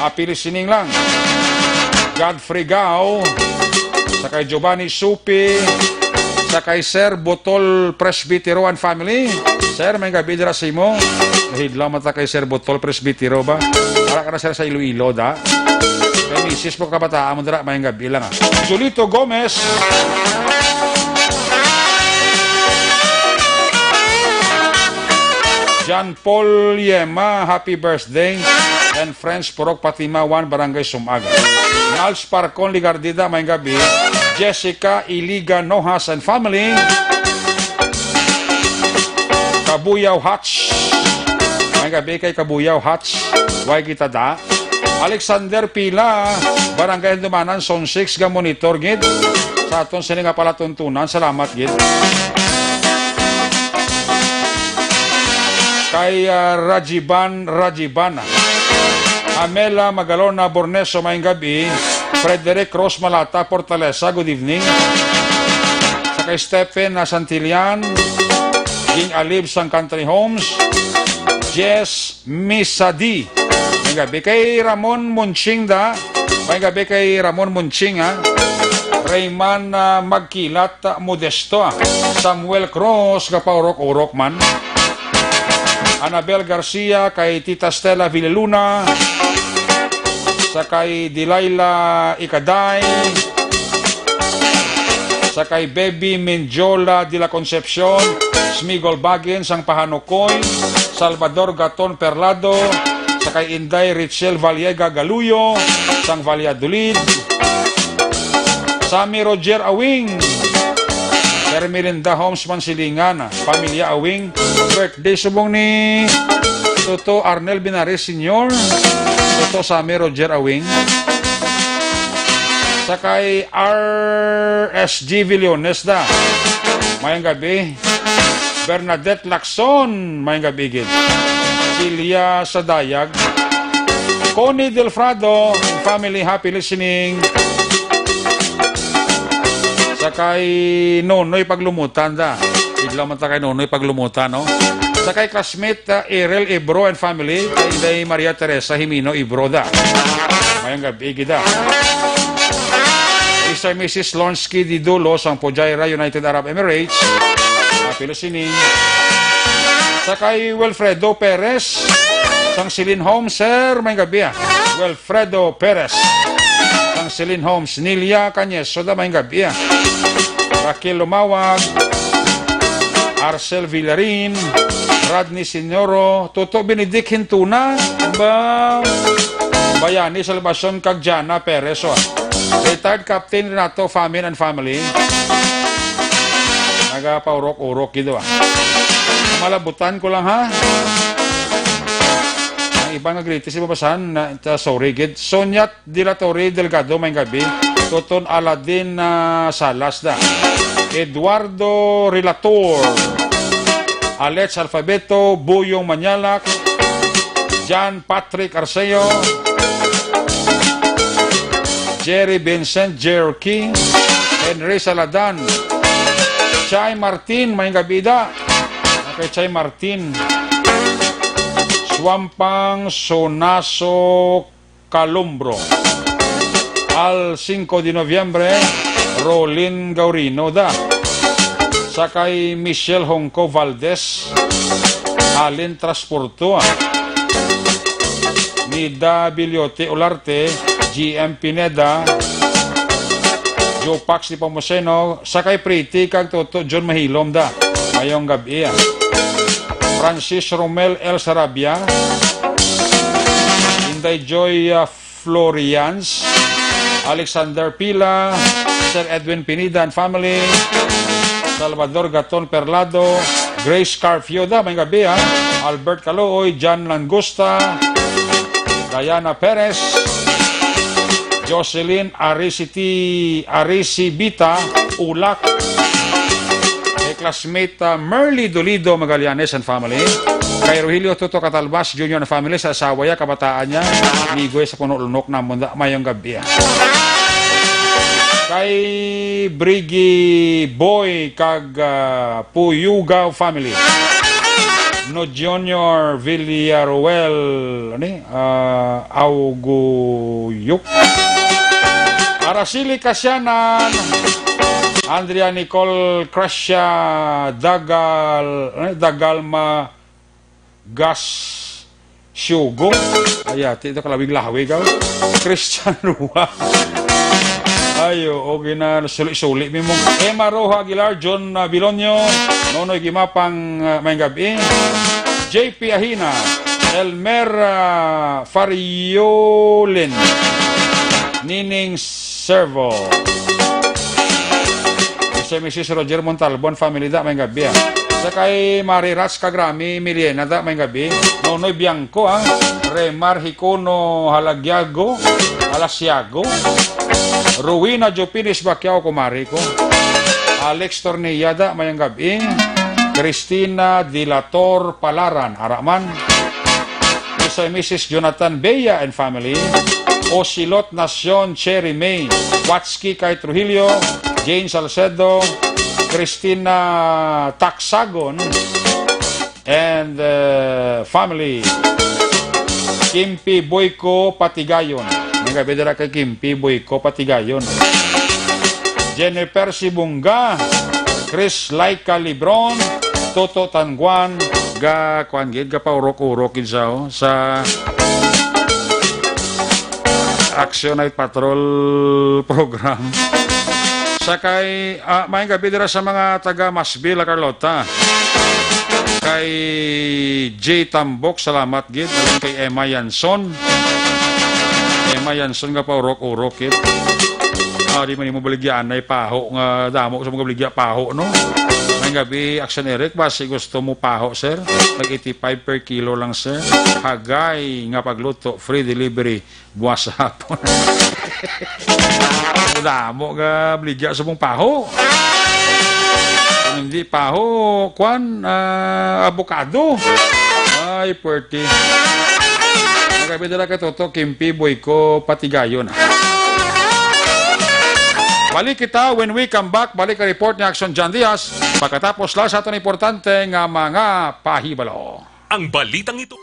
happy listening lang. Godfrey Gao, sa kay Giovanni Supi, sa kay Sir Botol Presbytero and family. Sir, may gabi dira sa imo. Nahidlaw man ta kay Sir Botol Presbytero ba? Para ka na, sir, sa Iloilo, da? Kay misis mo, kabataan mo dira, may gabi lang, ah. Julito Gomez. John Paul Yema, happy birthday. And friends, Purok Fatima one, Barangay Sumaga. Nals Parcon Ligardida, may gabi. Jessica Iliga Nojas and family. Kabuyaw Hutch. May gabi kay Kabuyaw Hutch. Way kita da. Alexander Pila, Barangay Handumanan, Zone six, ga monitor gid sa aton sini nga palatuntunan. Salamat gid. Kay, ah, Rajiban, Rajiban. Amela Magalona Borneso, mayong gabi. Frederick Rose Malata, Fortaleza, good evening. Sa kay Stephen na Santillan, Ging Alib sang Country Homes. Jess Misadi. May gabi kay Ramon Munching da. May gabi kay Ramon Munching, ha. Rayman, ah, Magkilat, ah, Modesto, ah. Samuel Cruz, gapaurok-urok man. Anabel Garcia, kay Tita Stella Villaluna, sa kay Delilah Ikaday, sa kay Baby Menjola de la Concepcion, Smigol Bagin sang Pahanukoy, Salvador Gaton Perlado, sa kay Inday Richel Valiega Galuyo sang Valladolid, Sammy Roger Awing, Hermelinda Homes Mansilingan, Pamilya Awing, birthday subong ni Toto Arnel Binares Senior, Toto Sammy Roger Awing. Sa kay R S G Villones da. Mayong gabi. Bernadette Lacson, mayong gabi gid. Celia Sadayag. Connie Delfrado, family, happy listening. Sa kay Nonoy Paglumutan da. Idlaw man ta kay Nonoy Paglumutan, no? Sa kay classmate, uh, Erel Ibro and family, kay Inday Maria Teresa Jimeno Ibro da. Mayong gabi gid da. Mister and Missus Lonsky Didulo sang Fujairah, United Arab Emirates. Happy listening. Sa kay Wilfredo Perez sang Celine Home, sir, mayong gabi, ah. Wilfredo Perez sang Celine Homes, Nilia Cañeso da, mayong gabi, ah. Raquel Lumawag. Arcel Villarin, Rodney Sinoro, Toto Benedict Hintuna, ba, Bayani Salvacion kag Jana Perez, oh. Retired Captain Renato Famin and family. Nagapaurok-urok gid, ah. Malabutan ko lang, ha. Ang iba nga greetings, iba basahan na, ta-, sorry gid. Sonia de la Torre Delgado, may gabi. Toton Aladin, ah, Salas da. Eduardo Relator. Alex Alfabeto, Buyong Manyalak, John Patrick Arceo, Jerry Vincent, Jerry King, Henry Saladan, Chay Martin, may gabi da. Kay Chay Martin. Suampang Sonaso Calombro. Al cinco de Noviembre, Rolin Gaurino da. Sa kay Michelle Hongco Valdez, Alin Transporto, ah. Nida Biliote Olarte, G M Pineda, Jopax Nepomuceno, sa kay Pretty kag Toto John Mahilom da. Mayong gab-i, ah. Francis Romel L Sarabia, Inday Joy, ah, Florians, Alexander Pila, Sir Edwin Pineda and family, Salvador Gaton Perlado, Grace Carpio da, may gabi, ha? Albert Calooy, John Langosta, Diana Perez, Jocelyn Arisiti, Arisibita Ulak, kay classmate, ah, Merly Dolido Magallanes and family, kay Rogelio Toto Catalbas Junior and family, sa asawa niya, kabataan niya, amigo sa Puno Lunok namon da, mayong gabi, ah. Kay Briggy Boy kag, ah, Puyugaw family. No Junior Villaruel, ani? Ah, Auguyok. Araceli Kasianan, Andrea Nicole Cracia Dagal, eh, Dagalma Gas Siugo. Ay, ati, ito kalawig-lawig, ah. Christian Rua. Ayo, okay na, suli-suli mi mo. Emma Roja Aguilar, John, ah, Bilonyo, Nonoy Gimapang, ah, may gabi. J P Ahina, Elmer, ah, Fariolin, Nining Servo. Mister and Missus Roger Montalbon, family da, may gabi, ah. Sa kay Mari Ras Kagrami, Miliena da, may gabi. Nonoy Bianco, ah. Remar Hicono Halagyago, Halasiago. Rowena Jopinis Baquiao, kumari ko. Alex Tornillada, mayang gabi. Christina Dilator Palaran, ara man. Mister and Missus Jonathan Bea and family. Ocelot Nacion, Cherry May, Watski kay Trujillo, Jane Salcedo, Christina Taxagon, and, uh, family. Kimpi Boyco Patigayon. May gabi dira kay Kimpi Boyco Patigayon. Jennifer Sibunga, Chris Laika Libron, Toto Tanguan, ga, kuan gid, ga paurok-urok gid sa, oh, sa Action Night Patrol program. Sa kay, ah, mayang gabi dira sa mga taga Masville, Carlota. Kay J Tambok, salamat gid. Alam kay Emma Yanson. Emma Yanson nga paurok-urok gid. Ah, di man mo baligyan na paho nga damo sa mga baligya paho, no? Mayang gabi, Action Eric, basi gusto mo paho, sir? Tag eighty-five per kilo lang, sir. Hagay nga pagluto, free delivery. Buwas sa hapon. Damo nga baligya sa mong paho. Kung hindi paho, kwan, ah, abokado. Ay, puwerte. Magabi dala kay Toto, Kimpi, Boyco, Patigayon. Balik kita when we come back. Balik ang report ni Action John Diaz. Pagkatapos lang sa aton importante nga mga pahibalo. Ang balitang ito.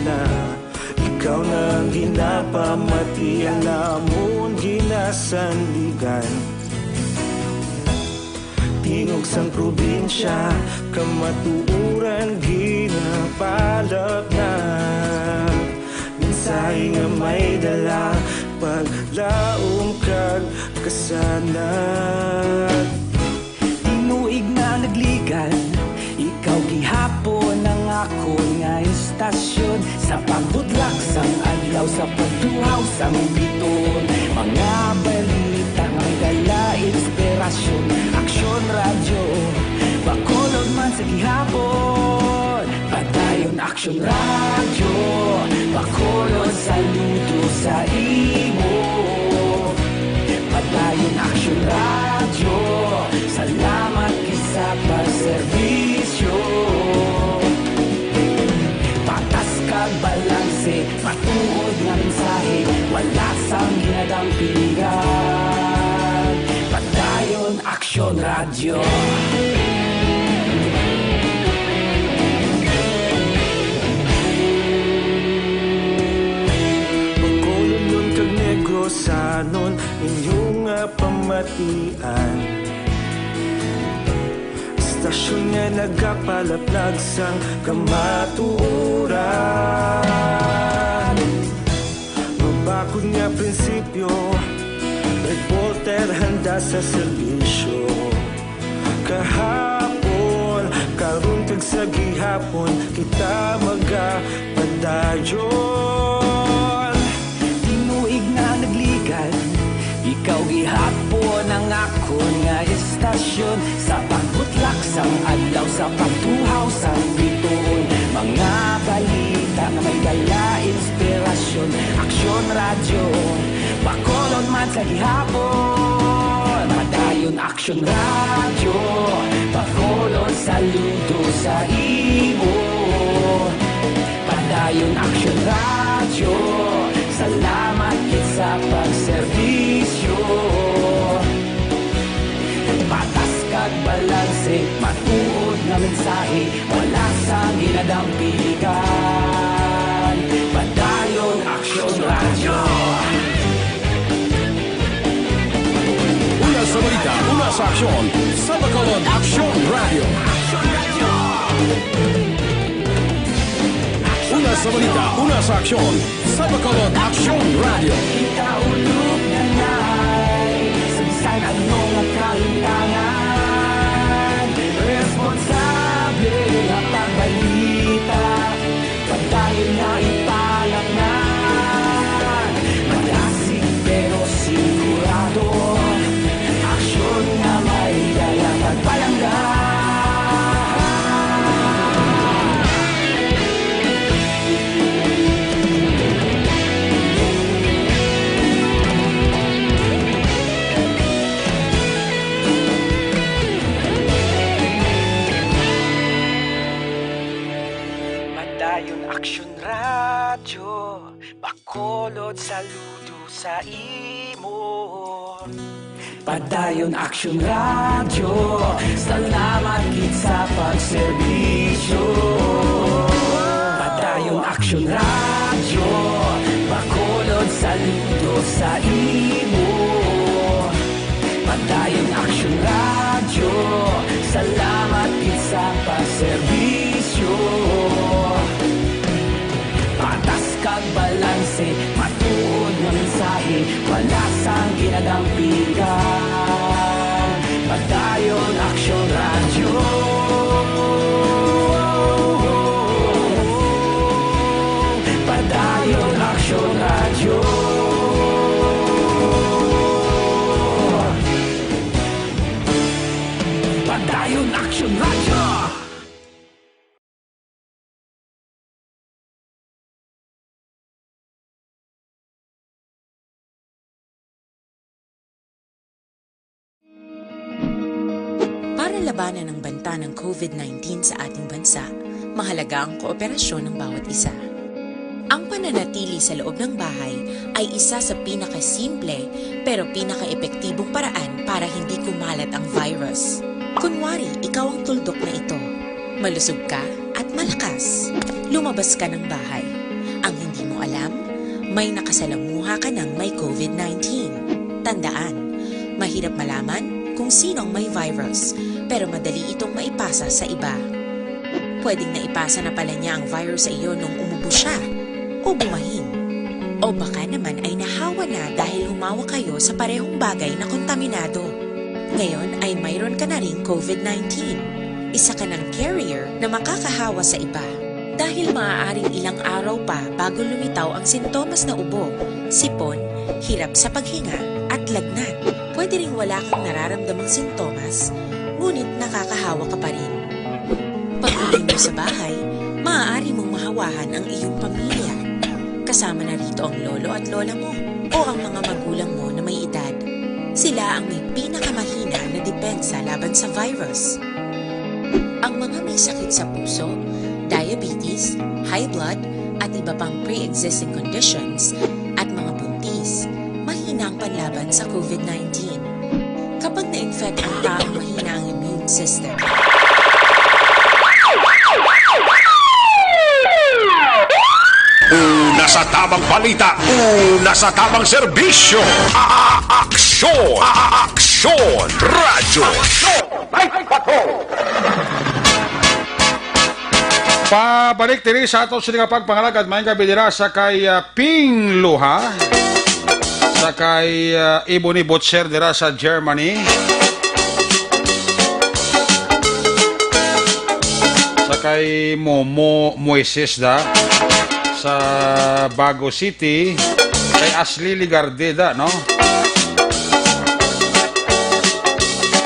na, ikaw na ang ginapamati, ang namon ginasandigan. Tingog sang probinsya, kamatuoran ginapalapnag. Mensahe nga may dala, paglaom kag kasanag. Tinuig na nagligan, ikaw gihapon ang akon nga istasyon. Sa pagbudlak sang adlaw, sa pagtuhaw sang bituon, mga balita nga may dala inspirasyon. Aksyon Radyo, Bacolod man sa gihapon. Padayon Aksyon Radyo, Bacolod, saludo sa imo. Padayon Aksyon Radyo, salamat gid sa pagserbisyo. Patas kag balanse, matuod nga mensahe, wala sang ginadampigan. Padayon Aksyon Radyo. Bacolodnon kag Negrosanon, inyo nga pamatian. Istasyon nga nagapalaplag sang kamatuoran. Mabakod nga prinsipyo, reporter handa sa serbisyo. Kahapon, karon kag sa gihapon, kita magapadayon. Tinuig na nagligan, ikaw gihapon ang akon nga istasyon. Sa pagbutlak sang adlaw, sa pagtuhaw sang bituon, mga balita nga may dala inspirasyon. Aksyon Radyo, Bacolod man sa gihapon. Padayon Aksyon Radyo, Bacolod, saludo sa imo. Padayon Aksyon Radyo, salamat gid sa pagserbisyo. Patas kag balanse, matuod nga mensahe, wala sang ginadampigan. Padayon Aksyon Radyo. Una sa balita, una sa aksyon, sa Bacolod Aksyon Radyo. Una sa balita, una sa aksyon, sa Bacolod Aksyon Radyo. Kita ulog na nay, sa bisan ano nga kalintangan, responsable nga pagbalita. Padayon nga ipalapngan, madasig pero sigurado. Aksyon nga may dala pagpalangga. Padayon Aksyon Radyo, Bacolod, saludo sa imo. Padayon Aksyon Radyo, salamat gid sa pagserbisyo. Padayon Aksyon Radyo, Bacolod, saludo sa imo. Padayon Aksyon Radyo, salamat gid sa pagserbisyo. Patas kag balanse, matuod nga mensahe, wala sang ginadampigan. Padayon Aksyon Radyo. Padayon Aksyon Radyo. Padayon Aksyon Radyo. Para labanan ang banta ng COVID nineteen sa ating bansa, mahalaga ang kooperasyon ng bawat isa. Ang pananatili sa loob ng bahay ay isa sa pinakasimple pero pinakaepektibong paraan para hindi kumalat ang virus. Kunwari, ikaw ang tuldok na ito. Malusog ka, at malakas. Lumabas ka ng bahay. Ang hindi mo alam, may nakasalamuha ka ng may covid nineteen. Tandaan, mahirap malaman kung sino ang may virus, pero madali itong maipasa sa iba. Pwedeng naipasa na pala niya ang virus sa iyo nung umubo siya o bumahin. O baka naman ay nahawa na dahil humawak kayo sa parehong bagay na kontaminado. Ngayon ay mayroon ka na ring covid nineteen. Isa ka ng carrier na makakahawa sa iba. Dahil maaaring ilang araw pa bago lumitaw ang sintomas na ubo, sipon, hirap sa paghinga, at lagnat. Pwede ring wala kang nararamdamang sintomas, ngunit nakakahawa ka pa rin. Pag-uwi mo sa bahay, maaari mong mahawahan ang iyong pamilya. Kasama na rito ang lolo at lola mo o ang mga magulang mo na may edad. Sila ang may pinakamahina na depensa laban sa virus. Ang mga may sakit sa puso, diabetes, high blood, at iba pang pre-existing conditions, at mga buntis, mahina ang panlaban sa covid nineteen. Kapag na-infect ang taong mahina ang immune system. Una sa tamang balita, una sa tamang serbisyo. A-, a-, aksyon, a-, a-, aksyon, radyo. Aksyon, Night Patrol. Pabalik diri sa ato sini nga pagpangalagad, maayong gabi dira sa kay ah, Ping Luha, sa kay ah, Ebony Butcher dira sa Germany, sa kay Momo Moises da sa Bago City, kay Ashley Ligarde da, no?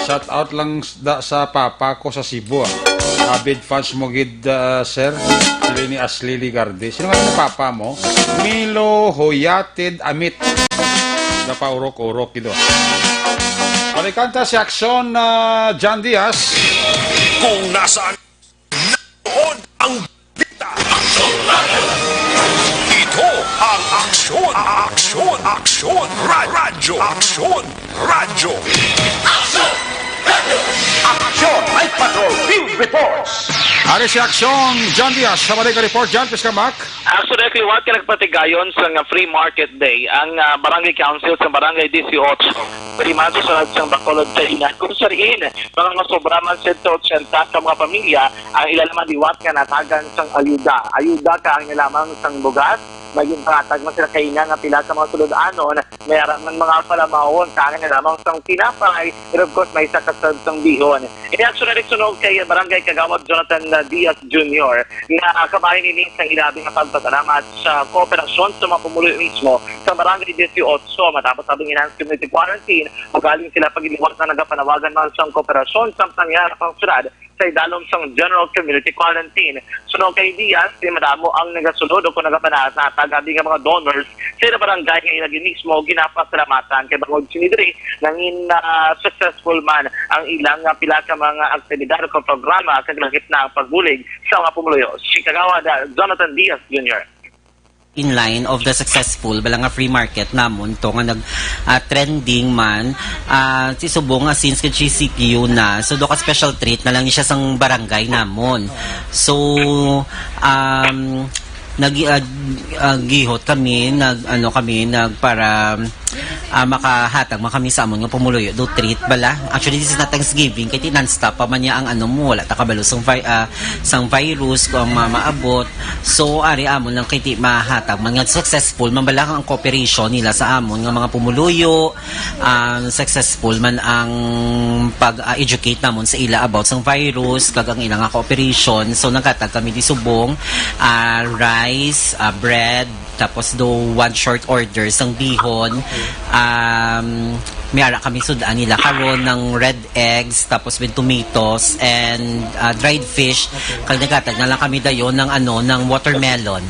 Shout out lang da sa papa ko sa Cebu, ah. Avid fans mo gid, ah, sir. Sila ni Ashley Ligarde. Sino nga ang papa mo? Milo Hoyated Amit. Napaurok-urok gid, oh. Malikanta si Aksyon, ah, John Diaz. Kung nasaan naon ang balita. Ito ang Aksyon, Aksyon, Aksyon, Ra-, Radyo, Aksyon, Radyo. Aksyon! Aksyon! Night Patrol Field Reports! Ari si Aksyon, John Diaz. Sa balik report, John, please come back. Actually, liwat ka nagpatigayon sa nga Free Market Day ang ah, Barangay Council sa Barangay Dieciocho. Pwede man sa sunod sang Bacolod sa Inan, kung sa diin, mga masobra man sento otsenta ka mga pamilya ang ila naman liwat nga natagan sang ayuda. Ayuda ka ang ila lamang sang bugas, may ginpangatag man sila kaina nga pila ka mga sulod-anon, may ara man mga palamawon, kaangay na lamang sang tinapay, and of course, may isa ka sub sang bihon. Ini aksyon na sunog kay Barangay Kagawad Jonathan Diaz Junior nga kabahin ini sa ilabi nga pagpasalamat sa kooperasyon sa mga pumuluyo mismo sa Barangay Dieciocho matapos ang enhanced community quarantine o galing sila pagiliwat na nagapanawagan man sang kooperasyon samtang yara pang syudad sa idalom sang general community quarantine. Suno kay Diaz, di madamo ang nagasunod o kung nagapanatag abi nga mga donors sa ila barangay nga ila gid mismo ginapasalamatan kay bangod sini diri nangin ah, successful man ang ilang ah, pila ka mga aktibidad o programa kag langit na ang pagbulig sa mga pumuluyo. Si Kagawad ah, Jonathan Diaz Junior. In line of the successful bala nga free market namon to nga nag ah, trending man ah, si subong nga since kay G C Q na so do ka special treat na lang ni siya sang barangay namon. So um nag ah, ah, gihot kami nag ano kami nag para ah, makahatag man kami sa amon nga pumuluyo do treat bala. Actually this is not Thanksgiving kay ti non-stop pa man niya ang ano mo wala ta kabalo sang vi- ah, sang virus kung ang mamaabot. So ari amon lang kay ti mahatag man nga successful man bala ang cooperation nila sa amon nga mga pumuluyo. Ah, successful man ang pag-educate namon sa ila about sang virus kag ang ila nga cooperation. So naghatag kami di subong ah, rice, ah, bread, tapos do one short order sang bihon. Um, may ara kami sud-an nila karon ng red eggs, tapos with tomatoes and ah, dried fish. Kag naghatag na lang kami dayon ng ano, ng watermelon.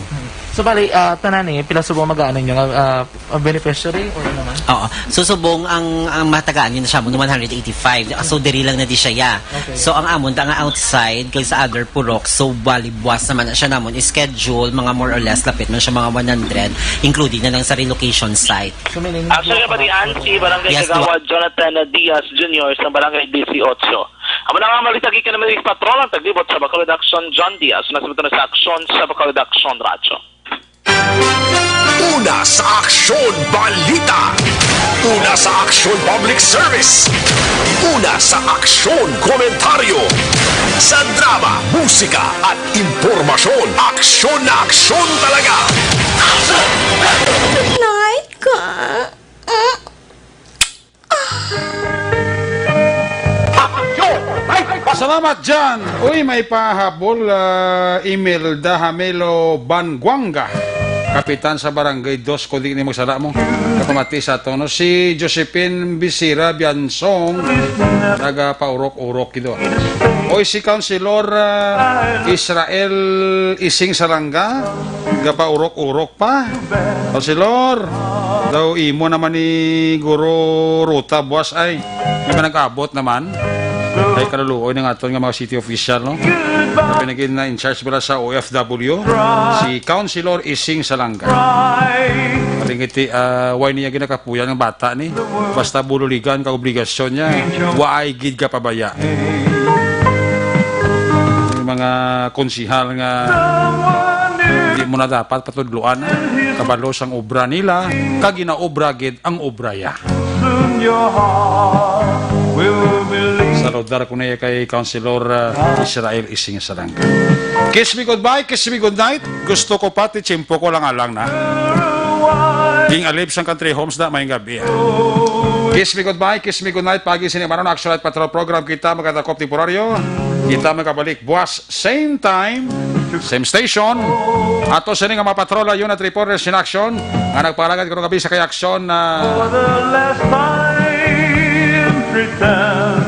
So bali, ah, tanan eh, pila subong mag-ano nyo nga ah, ah, beneficiary or ano man? Oo. So subong ang ang matagaan nyo na siya mo one hundred eighty-five. So diri lang na di siya ya. Okay. So ang amon ta nga outside kag sa other purok, so bali buwas naman na siya namon schedule mga more or less lapit man siya mga one hundred, including na lang sa relocation site. So meaning Actually, balian si Barangay Yes, Kagawad Jonathan Diaz Junior sa Barangay Dieciocho. Amo na nga ang balita gikan naman sa Patrol, ang taglibot sa Bacolod Aksyon, John Diaz. Una sa balita sa Aksyon sa Bacolod Aksyon Radyo. Una sa Aksyon Balita. Una sa Aksyon Public Service. Una sa Aksyon Komentaryo. Sa drama, musika, at impormasyon, aksyon na aksyon talaga. Night ka. Salamat, Jan. Uy, may pahabol, ah, Imelda Hamelo Banguanga, kapitan sa Barangay Dos, kung di ni magsala mo. Kapamati sa ato, no? Si Josephine Bisira Biansong, nagapaurok-urok, kido. Oy, si Councilor, ah, Israel Ising Salanga, gapaurok-urok pa. Councilor, daw imo naman ni Guro Ruta buwas ay. May man nag-abot naman. Ay kaluluoy ng aton nga mga city official, no? Sabi na gid na in charge bala sa O F W, si Councilor Ising Salanga. Maringiti, ah, way niya ginakapuyan ng bata ni. Basta bululigan ka obligasyon niya. Waay gid ka pabaya. Yung mga konsihal nga di mo na dapat patudloan, ah. Kabalo sang obra nila, kag ginaobra gid ang obraya. Saludar ko na iya kay Councilor, uh, Israel Ising Salanga. Kiss me goodbye, kiss me goodnight. Gusto ko pati tiyempo ko lang alang na. King Alib sang Country Homes na may gabi. Kiss me goodbye, kiss me goodnight. Pagi sini manon Action Night Patrol Program. Kita magkadakop temporaryo. Kita magkabalik buwas. Same time, same station. Ato sini nga mga patrola, unit reporters in action, nga nagpalagad karong gabi sa kay aksyon na For the last time, pretend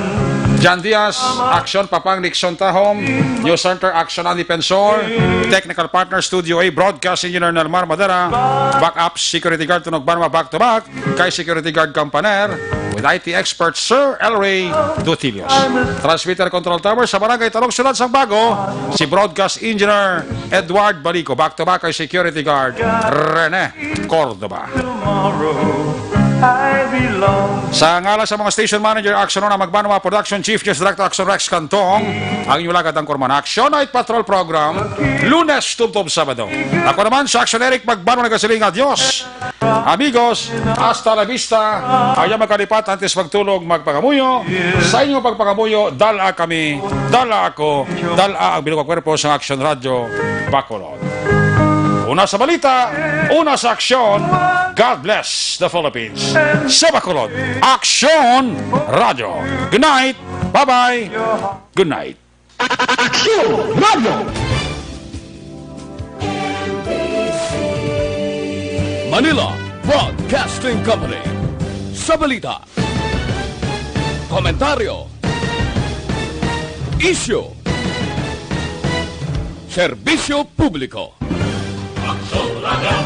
Jan Diaz, aksyon Papang Nixon Tahom, News Center, aksyon Andy Pensor, technical partner, Studio A, broadcast engineer Nelmar Madera, backup security guard Tunog Banwa, back to back, kay security guard Campaner, with I T expert Sir Elray Dutilios. Transmitter control tower sa Barangay Talong, Siyudad sang Bago, si broadcast engineer Edward Balico. Back to back kay security guard Rene Cordova. Sa ngalan sa mga station manager, Action Una Magbanwa, production chief, news director, Action Rex Cantong, ang inyong lagad ang kurman. Action Night Patrol Program, Lunes tubtob Sabado. Ako naman sa Action Eric Magbanwa nagasiling, adios. Amigos, hasta la vista. Ayaw magkalipat antes magtulog, magpangamuyo. Sa inyong pagpangamuyo, dala kami, dala ako, dala ang bilog nga kwerpo sa Action Radio Bacolod. Una sa balita, una sa aksyon. God bless the Philippines. Sa Bacolod, Action Radio. Good night. Bye-bye. Good night. Action Radio. Manila Broadcasting Company. Sa balita, komentaryo, isyu, serbisyo publiko. Aksyon Radio.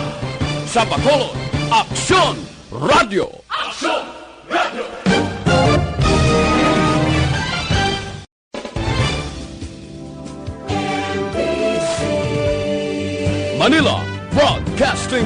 Sa Bacolod, Aksyon Radio. Aksyon Radio. Manila Broadcasting